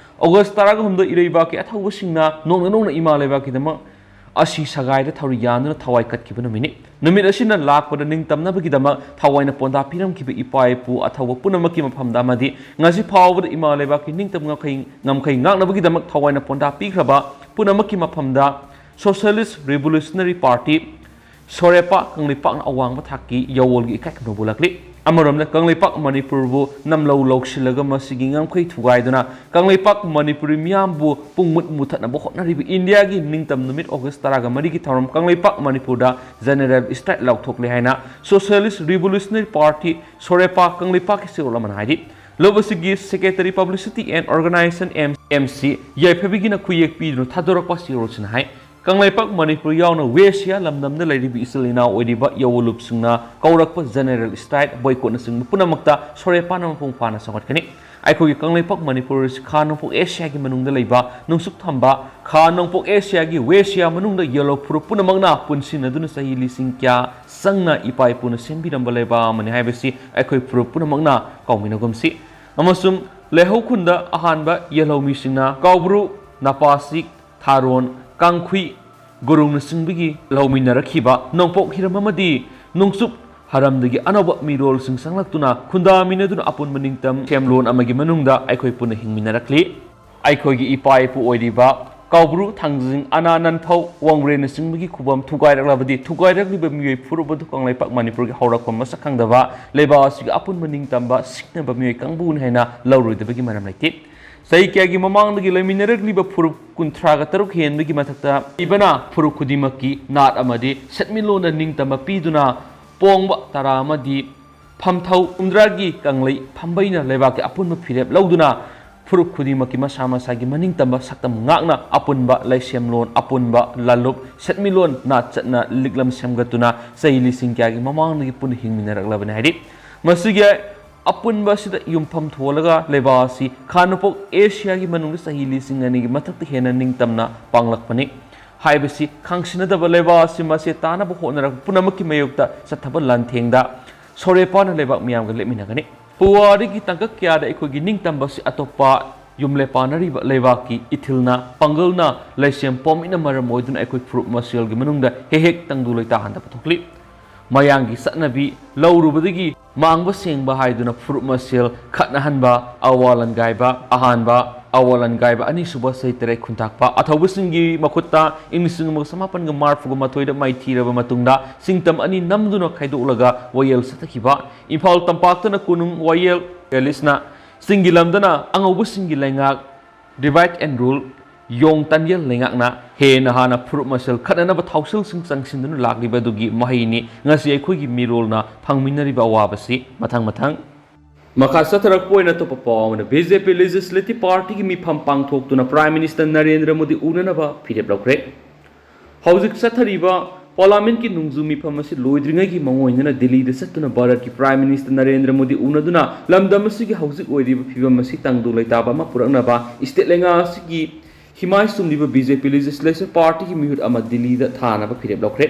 August ꯇꯔꯥꯒ ꯍꯨꯝꯗꯣꯏ ꯏꯔꯩꯕꯥꯛꯀꯤ ꯑꯊꯧꯕꯁꯤꯡꯅ ꯅꯣꯡꯅ ꯅꯣꯡꯅ ꯏꯃꯥ ꯂꯩꯕꯥꯛꯀꯤꯗꯃꯛ ꯑꯁꯤ ꯁꯒꯥꯏꯗ ꯊꯧꯔꯤ ꯌꯥꯟꯗꯨꯅ ꯊꯋꯥꯏ ꯀꯠꯈꯤꯕ ꯅꯨꯃꯤꯠꯅꯤ꯫ ꯅꯨꯃꯤꯠ ꯑꯁꯤꯅ ꯂꯥꯛꯄꯗ ꯅꯤꯡꯇꯝꯅꯕꯒꯤꯗꯃꯛ ꯊꯋꯥꯏꯅ ꯄꯣꯟꯊꯥ ꯄꯤꯔꯝꯈꯤꯕ ꯏꯄꯥ ꯏꯄꯨ ꯑꯊꯧꯕ ꯄꯨꯝꯅꯃꯛꯀꯤ ꯃꯐꯝꯗ ꯑꯃꯗꯤ ꯉꯁꯤ ꯐꯥꯎꯕꯗ ꯏꯃꯥ ꯂꯩꯕꯥꯛꯀꯤ ꯅꯤꯡꯇꯝ ꯉꯝꯈꯩ, ꯉꯝꯈꯩ ꯉꯥꯛꯅꯕꯒꯤꯗꯃꯛ ꯊꯋꯥꯏꯅ ꯄꯣꯟꯊꯥ ꯄꯤꯈ꯭ꯔꯕ ꯄꯨꯝꯅꯃꯛꯀꯤ ꯃꯐꯝꯗ Socialist Revolutionary Party, ꯁꯣꯔꯦꯄꯥ ꯀꯪꯂꯩꯄꯥꯛꯅ ꯑꯋꯥꯡꯕ ꯊꯥꯛꯀꯤ ꯌꯥꯋꯣꯜꯒꯤ ꯏꯀꯥꯏ ꯈꯨꯝꯅꯕ ꯎꯠꯂꯛꯂꯤ꯫ ꯑꯃꯔꯣꯝꯗ ꯀꯪꯂꯩꯄꯥꯛ ꯃꯅꯤꯄꯨꯔꯕꯨ ꯅꯝꯂꯧ ꯂꯧꯁꯤꯜꯂꯒ ꯃꯁꯤꯒꯤ ꯉꯝꯈꯩ ꯊꯨꯒꯥꯏꯗꯨꯅ ꯀꯪꯂꯩꯄꯥꯛ ꯃꯅꯤꯄꯨꯔꯤ ꯃꯤꯌꯥꯝꯕꯨ ꯄꯨꯡꯃꯨꯠ ꯃꯨꯊꯠꯅꯕ ꯍꯣꯠꯅꯔꯤꯕ ꯏꯟꯗꯤꯌꯥꯒꯤ ꯅꯤꯡꯇꯝ ꯅꯨꯃꯤꯠ ꯑꯣꯒꯁ ꯇꯔꯥꯒ ꯃꯔꯤꯒꯤ ꯊꯧꯔꯝ ꯀꯪꯂꯩꯄꯥꯛ ꯃꯅꯤꯄꯨꯔꯗ ꯖꯦꯅꯔꯦꯜ ꯁ꯭ꯇ꯭ꯔꯥꯏꯛ ꯂꯥꯎꯊꯣꯛꯂꯦ ꯍꯥꯏꯅ ꯁꯣꯁꯤꯌꯦꯂꯤꯁ ꯔꯤꯚꯣꯂꯨꯁꯅꯔꯤ ꯄꯥꯔꯇꯤ, ꯁꯣꯔꯦꯄꯥ, ꯀꯪꯂꯩꯄꯥꯛꯀꯤ ꯆꯦꯔꯣꯜ ꯑꯃꯅ ꯍꯥꯏꯔꯤ꯫ ꯂꯨꯞ ꯑꯁꯤꯒꯤ secretary, publicity and organisation, M M C, ꯌꯥꯏꯐꯕꯤꯒꯤꯅ ꯈꯨꯌꯦꯛ ꯄꯤꯗꯨꯅ ꯊꯥꯗꯣꯔꯛꯄ ꯆꯦꯔꯣꯜꯁꯤꯅ ꯍꯥꯏ, ꯀꯪꯂꯩꯄꯥꯛ ꯃꯅꯤꯄꯨꯔ ꯌꯥꯎꯅ ꯋꯦꯁꯤꯌꯥ ꯂꯝꯗꯝꯗ ꯂꯩꯔꯤꯕ ꯏꯆꯤꯜ ꯏꯅꯥꯎ ꯑꯣꯏꯔꯤꯕ ꯌꯥꯑꯣ ꯂꯨꯞꯁꯤꯡꯅ ꯀꯧꯔꯛꯄ ꯖꯦꯅꯔꯦꯜ ꯁ꯭ꯇ꯭ꯔꯥꯏꯛ, ꯕꯣꯏꯀꯣꯠꯅꯆꯤꯡꯕ ꯄꯨꯝꯅꯃꯛꯇ ꯁꯣꯔꯦꯄꯥꯅ ꯃꯄꯨꯡ ꯐꯥꯅ ꯆꯥꯎꯈꯠꯀꯅꯤ꯫ ꯑꯩꯈꯣꯏꯒꯤ ꯀꯪꯂꯩꯄꯥꯛ ꯃꯅꯤꯄꯨꯔ ꯑꯁꯤ ꯈꯥ ꯅꯣꯡꯄꯣꯛ ꯑꯦꯁꯤꯌꯥꯒꯤ ꯃꯅꯨꯡꯗ ꯂꯩꯕ ꯅꯣꯡꯆꯨꯞ ꯊꯪꯕ, ꯈꯥ ꯅꯣꯡꯄꯣꯛ ꯑꯦꯁꯤꯌꯥꯒꯤ ꯋꯦꯁꯤꯌꯥ ꯃꯅꯨꯡꯗ ꯌꯦꯜꯍꯧ ꯐꯨꯔꯨꯞ ꯄꯨꯝꯅꯃꯛꯅ ꯄꯨꯟꯁꯤꯟꯅꯗꯨꯅ ꯆꯍꯤ ꯂꯤꯁꯤꯡ ꯀꯌꯥ ꯆꯪꯅ ꯏꯄꯥ ꯏꯄꯨꯅ ꯁꯦꯝꯕꯤꯔꯝꯕ ꯂꯩꯕꯥꯛ ꯑꯃꯅꯤ ꯍꯥꯏꯕꯁꯤ ꯑꯩꯈꯣꯏ ꯐꯨꯔꯨꯞ ꯄꯨꯝꯅꯃꯛꯅ ꯀꯥꯎꯃꯤꯟꯅꯒꯨꯝꯁꯤ꯫ ꯑꯃꯁꯨꯡ ꯂꯩꯍꯧ ꯈꯨꯟꯗ ꯑꯍꯥꯟꯕ ꯌꯦꯜꯍꯧꯃꯤꯁꯤꯡꯅ ꯀꯥꯎꯕ꯭ꯔꯨ, ꯅꯄꯥꯁꯤꯛ, ꯊꯥꯔꯣꯟ, ꯀꯥꯡꯈꯨꯏ, ꯒꯨꯔꯨꯡꯅꯆꯤꯡꯕꯒꯤ ꯂꯧꯃꯤꯟꯅꯔꯛꯈꯤꯕ ꯅꯣꯡꯄꯣꯛ ꯍꯤꯔꯝ ꯑꯃꯗꯤ ꯅꯣꯡꯆꯨꯞ ꯍꯔꯝꯗꯒꯤ ꯑꯅꯧꯕ ꯃꯤꯔꯣꯜꯁꯤꯡ ꯆꯪꯂꯛꯇꯨꯅ ꯈꯨꯟꯗꯥꯃꯤꯟꯅꯗꯨꯅ ꯑꯄꯨꯟꯕ ꯅꯤꯡꯇꯝ ꯁꯦꯝꯂꯣꯟ ꯑꯃꯒꯤ ꯃꯅꯨꯡꯗ ꯑꯩꯈꯣꯏ ꯄꯨꯟꯅ ꯍꯤꯡꯃꯤꯟꯅꯔꯛꯂꯤ꯫ ꯑꯩꯈꯣꯏꯒꯤ ꯏꯄꯥ ꯏꯄꯨ ꯑꯣꯏꯔꯤꯕ ꯀꯥꯎꯕ꯭ꯔꯨ, ꯊꯥꯡꯖꯤꯡ, ꯑꯅꯥ, ꯅꯟꯐꯧ, ꯋꯥꯡꯕ꯭ꯔꯦꯟꯅꯆꯤꯡꯕꯒꯤ ꯈꯨꯕꯝ ꯊꯨꯒꯥꯏꯔꯛꯂꯕꯗꯤ ꯊꯨꯒꯥꯏꯔꯛꯂꯤꯕ ꯃꯤꯑꯣꯏ ꯐꯨꯔꯨꯞ ꯑꯗꯨ ꯀꯪꯂꯩꯄꯥꯛ ꯃꯅꯤꯄꯨꯔꯒꯤ ꯍꯧꯔꯛꯐꯝ ꯃꯁꯛ ꯈꯪꯗꯕ ꯂꯩꯕꯥꯛ ꯑꯁꯤꯒꯤ ꯑꯄꯨꯟꯕ ꯅꯤꯡꯇꯝꯕ ꯁꯤꯡꯅꯕ ꯃꯤꯑꯣꯏ ꯀꯥꯡꯕꯨꯅꯤ ꯍꯥꯏꯅ ꯂꯧꯔꯣꯏꯗꯕꯒꯤ ꯃꯔꯝ ꯂꯩꯇꯦ꯫ ꯆꯍꯤ ꯀꯌꯥꯒꯤ ꯃꯃꯥꯡꯗꯒꯤ ꯂꯩꯃꯤꯟꯅꯔꯛꯂꯤꯕ ꯐꯨꯔꯨꯞ ꯀꯨꯟꯊ꯭ꯔꯥꯒ ꯇꯔꯨꯛ ꯍꯦꯟꯕꯒꯤ ꯃꯊꯛꯇ ꯏꯕꯅ ꯐꯨꯔꯨꯞ ꯈꯨꯗꯤꯡꯃꯛꯀꯤ ꯅꯥꯠ ꯑꯃꯗꯤ ꯁꯦꯟꯃꯤꯠꯂꯣꯟꯗ ꯅꯤꯡꯇꯝꯕ ꯄꯤꯗꯨꯅ ꯄꯣꯡꯕ ꯇꯔꯥ ꯑꯃꯗꯤ ꯐꯝꯊꯧ ꯍꯨꯝꯗ꯭ꯔꯥꯒꯤ ꯀꯪꯂꯩ ꯐꯝꯕꯩꯅ ꯂꯩꯕꯥꯛꯀꯤ ꯑꯄꯨꯟꯕ ꯐꯤꯔꯦꯞ ꯂꯧꯗꯨꯅ ꯐꯨꯔꯨꯞ ꯈꯨꯗꯤꯡꯃꯛꯀꯤ ꯃꯁꯥ ꯃꯁꯥꯒꯤ ꯃꯅꯤꯡꯇꯝꯕ ꯁꯛꯇꯝ ꯉꯥꯛꯅ ꯑꯄꯨꯟꯕ ꯂꯩꯁꯦꯝꯂꯣꯟ, ꯑꯄꯨꯟꯕ ꯂꯥꯂꯨꯞ, ꯁꯦꯟꯃꯤꯠꯂꯣꯟ, ꯅꯥꯠ ꯆꯠꯅ ꯂꯤꯛꯂꯝ ꯁꯦꯝꯒꯠꯇꯨꯅ ꯆꯍꯤ ꯂꯤꯁꯤꯡ ꯀꯌꯥꯒꯤ ꯃꯃꯥꯡꯗꯒꯤ ꯄꯨꯟꯅ ꯍꯤꯡꯃꯤꯟꯅꯔꯛꯂꯕꯅꯤ ꯍꯥꯏꯔꯤ꯫ ꯃꯁꯤꯒꯤ ꯑꯄꯨꯟꯕ ꯑꯁꯤꯗ ꯌꯨꯝꯐꯝ ꯊꯣꯜꯂꯒ ꯂꯩꯕꯥꯛ ꯑꯁꯤ ꯈꯥ ꯅꯣꯡꯄꯣꯛ ꯑꯦꯁꯤꯌꯥꯒꯤ ꯃꯅꯨꯡꯗ ꯆꯍꯤ ꯂꯤꯁꯤꯡ ꯑꯅꯤꯒꯤ ꯃꯊꯛꯇ ꯍꯦꯟꯅ ꯅꯤꯡꯇꯝꯅ ꯄꯥꯡꯂꯛꯄꯅꯤ ꯍꯥꯏꯕꯁꯤ ꯈꯪꯁꯤꯟꯅꯗꯕ ꯂꯩꯕꯥꯛ ꯑꯁꯤ ꯃꯆꯦ ꯇꯥꯅꯕ ꯍꯣꯠꯅꯔꯛꯄ ꯄꯨꯝꯅꯃꯛꯀꯤ ꯃꯥꯌꯣꯛꯇ ꯆꯠꯊꯕ ꯂꯥꯟꯊꯦꯡꯗ ꯁꯣꯔꯦꯄꯥꯅ ꯂꯩꯕꯥꯛ ꯃꯤꯌꯥꯝꯒ ꯂꯦꯞꯃꯤꯟꯅꯒꯅꯤ꯫ ꯄꯨꯋꯥꯔꯤꯒꯤ ꯇꯥꯡꯀꯛ ꯀꯌꯥꯗ ꯑꯩꯈꯣꯏꯒꯤ ꯅꯤꯡꯇꯝꯕ ꯑꯁꯤ ꯑꯇꯣꯞꯄ ꯌꯨꯝꯂꯦ ꯄꯥꯟꯅꯔꯤꯕ ꯂꯩꯕꯥꯛꯀꯤ ꯏꯊꯤꯜꯅ, ꯄꯥꯡꯒꯜꯅ, ꯂꯩꯁꯦꯝ ꯄꯣꯝꯃꯤꯠꯅ ꯃꯔꯝ ꯑꯣꯏꯗꯨꯅ ꯑꯩꯈꯣꯏ ꯐꯨꯔꯨꯞ ꯃꯁꯦꯜꯒꯤ ꯃꯅꯨꯡꯗ ꯍꯦꯛ ꯍꯦꯛ ꯇꯪꯗꯨ ꯂꯩꯇꯥꯍꯟꯗꯕ ꯊꯣꯛꯂꯤ꯫ ꯃꯌꯥꯡꯒꯤ ꯆꯠꯅꯕꯤ ꯂꯧꯔꯨꯕꯗꯒꯤ ꯃꯥꯡꯕ ꯁꯦꯡꯕ ꯍꯥꯏꯗꯨꯅ ꯐꯨꯔꯨꯞ ꯃꯁꯦꯜ ꯈꯠꯅꯍꯟꯕ, ꯑꯋꯥ ꯂꯥꯟꯒꯥꯏꯕ, ꯑꯍꯥꯟꯕ ꯑꯋꯥ ꯂꯥꯟꯒꯥꯏꯕ ꯑꯅꯤꯁꯨꯕ ꯁꯍꯤꯗ ꯇꯔꯦꯠ ꯈꯨꯟꯇꯥꯛꯄ ꯑꯊꯧꯕꯁꯤꯡꯒꯤ ꯃꯈꯨꯠꯇ ꯏꯪ ꯂꯤꯁꯤꯡ ꯑꯃꯒ ꯆꯃꯥꯄꯟꯒ ꯃꯔꯐꯨꯒ ꯃꯥꯊꯣꯏꯗ ꯃꯥꯏꯊꯤꯔꯕ ꯃꯇꯨꯡꯗ ꯁꯤꯡꯇꯝ ꯑꯅꯤ ꯅꯝꯗꯨꯅ ꯈꯥꯏꯗꯣꯛꯂꯒ ꯋꯥꯌꯦꯜ ꯆꯠꯊꯈꯤꯕ ꯏꯝꯐꯥꯜ ꯇꯝꯄꯥꯛꯇꯅ ꯀꯣꯅꯨꯡ ꯋꯥꯌꯦꯜ ꯄꯦꯂꯦꯁꯅ, ꯆꯤꯡꯒꯤ ꯂꯝꯗꯅ ꯑꯉꯧꯕꯁꯤꯡꯒꯤ ꯂꯩꯉꯥꯛ, divide and rule, ꯌꯣꯡ ꯇꯥꯟꯌꯦꯜ ꯂꯩꯉꯥꯛꯅ ꯍꯦꯟꯅ ꯍꯥꯟꯅ ꯐꯨꯔꯨꯞ ꯃꯁꯦꯜ ꯈꯠꯅꯅꯕ ꯊꯧꯁꯤꯜꯁꯤꯡ ꯆꯪꯁꯤꯟꯗꯨꯅ ꯂꯥꯛꯂꯤꯕ ꯑꯗꯨꯒꯤ ꯃꯍꯩꯅꯤ ꯉꯁꯤ ꯑꯩꯈꯣꯏꯒꯤ ꯃꯤꯔꯣꯜꯅ ꯐꯪꯃꯤꯟꯅꯔꯤꯕ ꯑꯋꯥꯕꯁꯤ꯫ ꯃꯊꯪ ꯃꯊꯪ ꯃꯈꯥ ꯆꯠꯊꯔꯛꯄ ꯑꯣꯏꯅ ꯑꯇꯣꯞꯄ ꯄꯥꯎ ꯑꯃꯅ, ꯕꯤ ꯖꯦ ꯄꯤ Legislative Partyꯒꯤ ꯃꯤꯐꯝ ꯄꯥꯡꯊꯣꯛꯇꯨꯅ Prime Minister ꯅꯔꯦꯟꯗ꯭ꯔ ꯃꯣꯗꯤ ꯎꯅꯅꯕ ꯐꯤꯔꯦꯞ ꯂꯧꯈ꯭ꯔꯦ꯫ ꯍꯧꯖꯤꯛ ꯆꯠꯊꯔꯤꯕ Parliamentꯀꯤ ꯅꯣꯡꯖꯨ ꯃꯤꯐꯝ ꯑꯁꯤ ꯂꯣꯏꯗ꯭ꯔꯤꯉꯩꯒꯤ ꯃꯥꯡꯑꯣꯏꯅꯅ ꯗꯤꯜꯂꯤꯗ ꯆꯠꯇꯨꯅ ꯚꯥꯔꯠꯀꯤ Prime Minister ꯅꯔꯦꯟꯗ꯭ꯔ ꯃꯣꯗꯤ ꯎꯅꯗꯨꯅ ꯂꯝꯗꯝ ꯑꯁꯤꯒꯤ ꯍꯧꯖꯤꯛ ꯑꯣꯏꯔꯤꯕ ꯐꯤꯕꯝ ꯑꯁꯤ ꯇꯪꯗꯨ ꯂꯩꯇꯥꯕ ꯑꯃ ꯄꯨꯔꯛꯅꯕ state ꯂꯩꯉꯥꯛ ꯑꯁꯤꯒꯤ ꯍꯤꯃꯥꯏ ꯆꯨꯝꯂꯤꯕ B J P Legislative Partyꯒꯤ ꯃꯤꯍꯨꯠ ꯑꯃ ꯗꯤꯜꯂꯤꯗ ꯊꯥꯅꯕ ꯐꯤꯔꯦꯞ ꯂꯧꯈ꯭ꯔꯦ꯫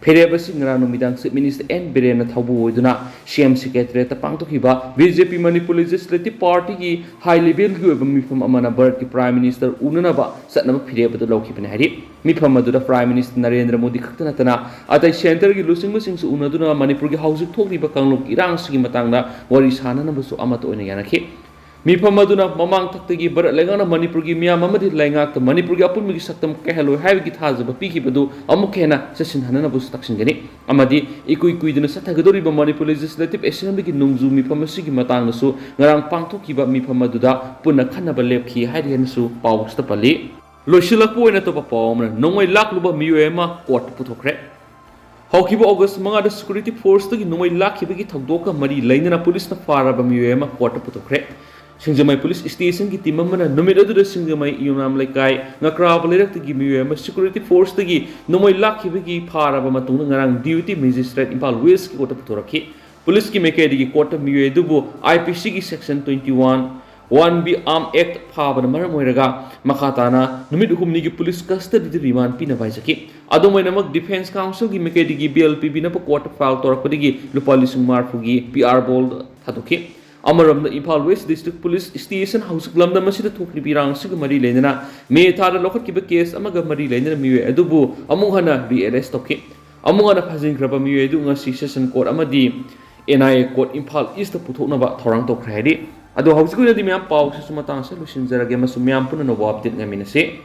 ꯐꯤꯔꯦꯞ ꯑꯁꯤ ꯉꯔꯥꯡ ꯅꯨꯃꯤꯗꯥꯡ Chief Minister ꯑꯦꯟ ꯕꯤꯔꯦꯟꯅ ꯊꯧꯕꯨ ꯑꯣꯏꯗꯨꯅ C M Secretariatꯇ ꯄꯥꯡꯊꯣꯛꯈꯤꯕ B J P Manipur Legislative Partyꯒꯤ high levelꯒꯤ ꯑꯣꯏꯕ ꯃꯤꯐꯝ ꯑꯃꯅ ꯚꯥꯔꯠꯀꯤ Prime Minister ꯎꯅꯅꯕ ꯆꯠꯅꯕ ꯐꯤꯔꯦꯞ ꯑꯗꯨ ꯂꯧꯈꯤꯕꯅꯤ ꯍꯥꯏꯔꯤ꯫ ꯃꯤꯐꯝ ꯑꯗꯨꯗ Prime Minister ꯅꯔꯦꯟꯗ꯭ꯔ ꯃꯣꯗꯤ ꯈꯛꯇ ꯅꯠꯇꯅ ꯑꯇꯩ centreꯒꯤ ꯂꯨꯆꯤꯡꯕꯁꯤꯡꯁꯨ ꯎꯅꯗꯨꯅ ꯃꯅꯤꯄꯨꯔꯒꯤ ꯍꯧꯖꯤꯛ ꯊꯣꯛꯂꯤꯕ ꯀꯥꯡꯂꯨꯞꯀꯤ ꯏꯔꯥꯡꯁꯤꯒꯤ ꯃꯇꯥꯡꯗ ꯋꯥꯔꯤ ꯁꯥꯅꯅꯕꯁꯨ ꯑꯃꯠꯇ ꯑꯣꯏꯅ ꯌꯥꯅꯈꯤ꯫ ꯃꯤꯐꯝ ꯑꯗꯨꯅ ꯃꯃꯥꯡ ꯊꯛꯇꯒꯤ ꯚꯥꯔꯠ ꯂꯩꯉꯥꯛꯅ ꯃꯅꯤꯄꯨꯔꯒꯤ ꯃꯤꯌꯥꯝ ꯑꯃꯗꯤ ꯂꯩꯉꯥꯛꯇ ꯃꯅꯤꯄꯨꯔꯒꯤ ꯑꯄꯨꯟꯕꯒꯤ ꯁꯛꯇꯝ ꯀꯥꯏꯍꯜꯂꯣꯏ ꯍꯥꯏꯕꯒꯤ ꯊꯥꯖꯕ ꯄꯤꯈꯤꯕꯗꯨ ꯑꯃꯨꯛꯀ ꯍꯦꯟꯅ ꯆꯦꯠꯁꯤꯟꯍꯟꯅꯅꯕꯁꯨ ꯇꯛꯁꯤꯟꯒꯅꯤ꯫ ꯑꯃꯗꯤ ꯏꯀꯨꯏ ꯀꯨꯏꯗꯅ ꯆꯠꯊꯒꯗꯧꯔꯤꯕ Manipur Legislative Assemblyꯒꯤ ꯅꯣꯡꯖꯨ ꯃꯤꯐꯝ ꯑꯁꯤꯒꯤ ꯃꯇꯥꯡꯗꯁꯨ ꯉꯔꯥꯡ ꯄꯥꯡꯊꯣꯛꯈꯤꯕ ꯃꯤꯐꯝ ꯑꯗꯨꯗ ꯄꯨꯟꯅ ꯈꯟꯅꯕ ꯂꯦꯞꯈꯤ ꯍꯥꯏꯔꯤ ꯍꯥꯏꯅꯁꯨ ꯄꯥꯎ ꯑꯁꯤꯗ ꯄꯜꯂꯤ꯫ ꯂꯣꯏꯁꯤꯜꯂꯛꯄ ꯑꯣꯏꯅ ꯑꯇꯣꯞꯄ ꯄꯥꯎ ꯑꯃꯅ, ꯅꯣꯡꯃꯩ ꯂꯥꯛꯂꯨꯕ ꯃꯤꯑꯣꯏ ꯑꯃ courtꯇ ꯄꯨꯊꯣꯛꯈ꯭ꯔꯦ꯫ ꯍꯧꯈꯤꯕ August ꯃꯉꯥꯗ security forceꯇꯒꯤ ꯅꯣꯡꯃꯩ ꯂꯥꯛꯈꯤꯕꯒꯤ ꯊꯧꯗꯣꯛꯀ ꯃꯔꯤ ꯂꯩꯅꯅ ꯄꯨꯂꯤꯁꯅ ꯐꯥꯔꯕ ꯃꯤꯑꯣꯏ ꯑꯃ courtꯇ ꯄꯨꯊꯣꯛꯈ꯭ꯔꯦ꯫ ꯁꯤꯡꯖꯃꯩ ꯄꯨꯂꯤꯁ stationꯒꯤ team ꯑꯃꯅ ꯅꯨꯃꯤꯠ ꯑꯗꯨꯗ ꯁꯤꯡꯖꯃꯩ ꯏꯌꯨꯝꯅꯥꯝ ꯂꯩꯀꯥꯏ ꯉꯀ꯭ꯔꯥꯕ ꯂꯩꯔꯛꯇꯒꯤ ꯃꯤꯑꯣꯏ ꯑꯃ security forceꯇꯒꯤ ꯅꯣꯡꯃꯩ ꯂꯥꯛꯈꯤꯕꯒꯤ ꯐꯥꯔꯕ ꯃꯇꯨꯡꯗ ꯉꯔꯥꯡ Deputy Magistrate ꯏꯝꯐꯥꯜ Westꯀꯤ courtꯇ ꯄꯨꯊꯣꯔꯛꯈꯤ꯫ ꯄꯨꯂꯤꯁꯀꯤ ꯃꯥꯏꯀꯩꯗꯒꯤ courtꯇ ꯃꯤꯑꯣꯏ ꯑꯗꯨꯕꯨ I P Cꯒꯤ section twenty one, one B Arm Act ꯐꯥꯕꯅ ꯃꯔꯝ ꯑꯣꯏꯔꯒ ꯃꯈꯥ ꯇꯥꯅ ꯅꯨꯃꯤꯠ ꯍꯨꯝꯅꯤꯒꯤ ꯄꯨꯂꯤꯁ custodyꯗ remand ꯄꯤꯅꯕ ꯍꯥꯏꯖꯈꯤ꯫ ꯑꯗꯨꯝ ꯑꯣꯏꯅꯃꯛ Defence Counselꯒꯤ ꯃꯥꯏꯀꯩꯗꯒꯤ bail ꯄꯤꯕꯤꯅꯕ courtꯇ file ꯇꯧꯔꯛꯄꯗꯒꯤ ꯂꯨꯄꯥ ꯂꯤꯁꯤꯡ ꯃꯔꯤꯐꯨꯒꯤ P R bond ꯊꯥꯗꯣꯛꯈꯤ꯫ ꯑꯃꯔꯣꯝꯗ Imphal West District Police Station ꯍꯧꯖꯤꯛ ꯂꯝꯗꯝ ꯑꯁꯤꯗ ꯊꯣꯛꯂꯤꯕ ꯏꯔꯥꯡ ꯑꯁꯤꯒ ꯃꯔꯤ ꯂꯩꯅꯅ May ꯊꯥꯗ ꯂꯧꯈꯠꯈꯤꯕ case ꯑꯃꯒ ꯃꯔꯤ ꯂꯩꯅꯅ ꯃꯤꯑꯣꯏ ꯑꯗꯨꯕꯨ ꯑꯃꯨꯛ ꯍꯟꯅ re-arrest ꯇꯧꯈꯤ꯫ ꯑꯃꯨꯛ ꯍꯟꯅ ꯐꯥꯖꯤꯟꯈ꯭ꯔꯕ ꯃꯤꯑꯣꯏ ꯑꯗꯨ ꯉꯁꯤ Session Court ꯑꯃꯗꯤ N I A Court Imphal Eastꯇ ꯄꯨꯊꯣꯛꯅꯕ ꯊꯧꯔꯥꯡ ꯇꯧꯈ꯭ꯔꯦ ꯍꯥꯏꯔꯤ꯫ ꯑꯗꯣ ꯍꯧꯖꯤꯛ ꯑꯣꯏꯅꯗꯤ ꯃꯌꯥꯝ ꯄꯥꯎꯁꯤꯁꯨ ꯃꯇꯥꯡ ꯑꯁꯤꯗ ꯂꯣꯏꯁꯤꯟꯖꯔꯒꯦ ꯑꯃꯁꯨꯡ ꯃꯌꯥꯝ ꯄꯨꯟꯅ ꯑꯅꯧꯕ ꯑꯞꯗꯦꯠ ꯉꯥꯏꯃꯤꯟꯅꯁꯤ꯫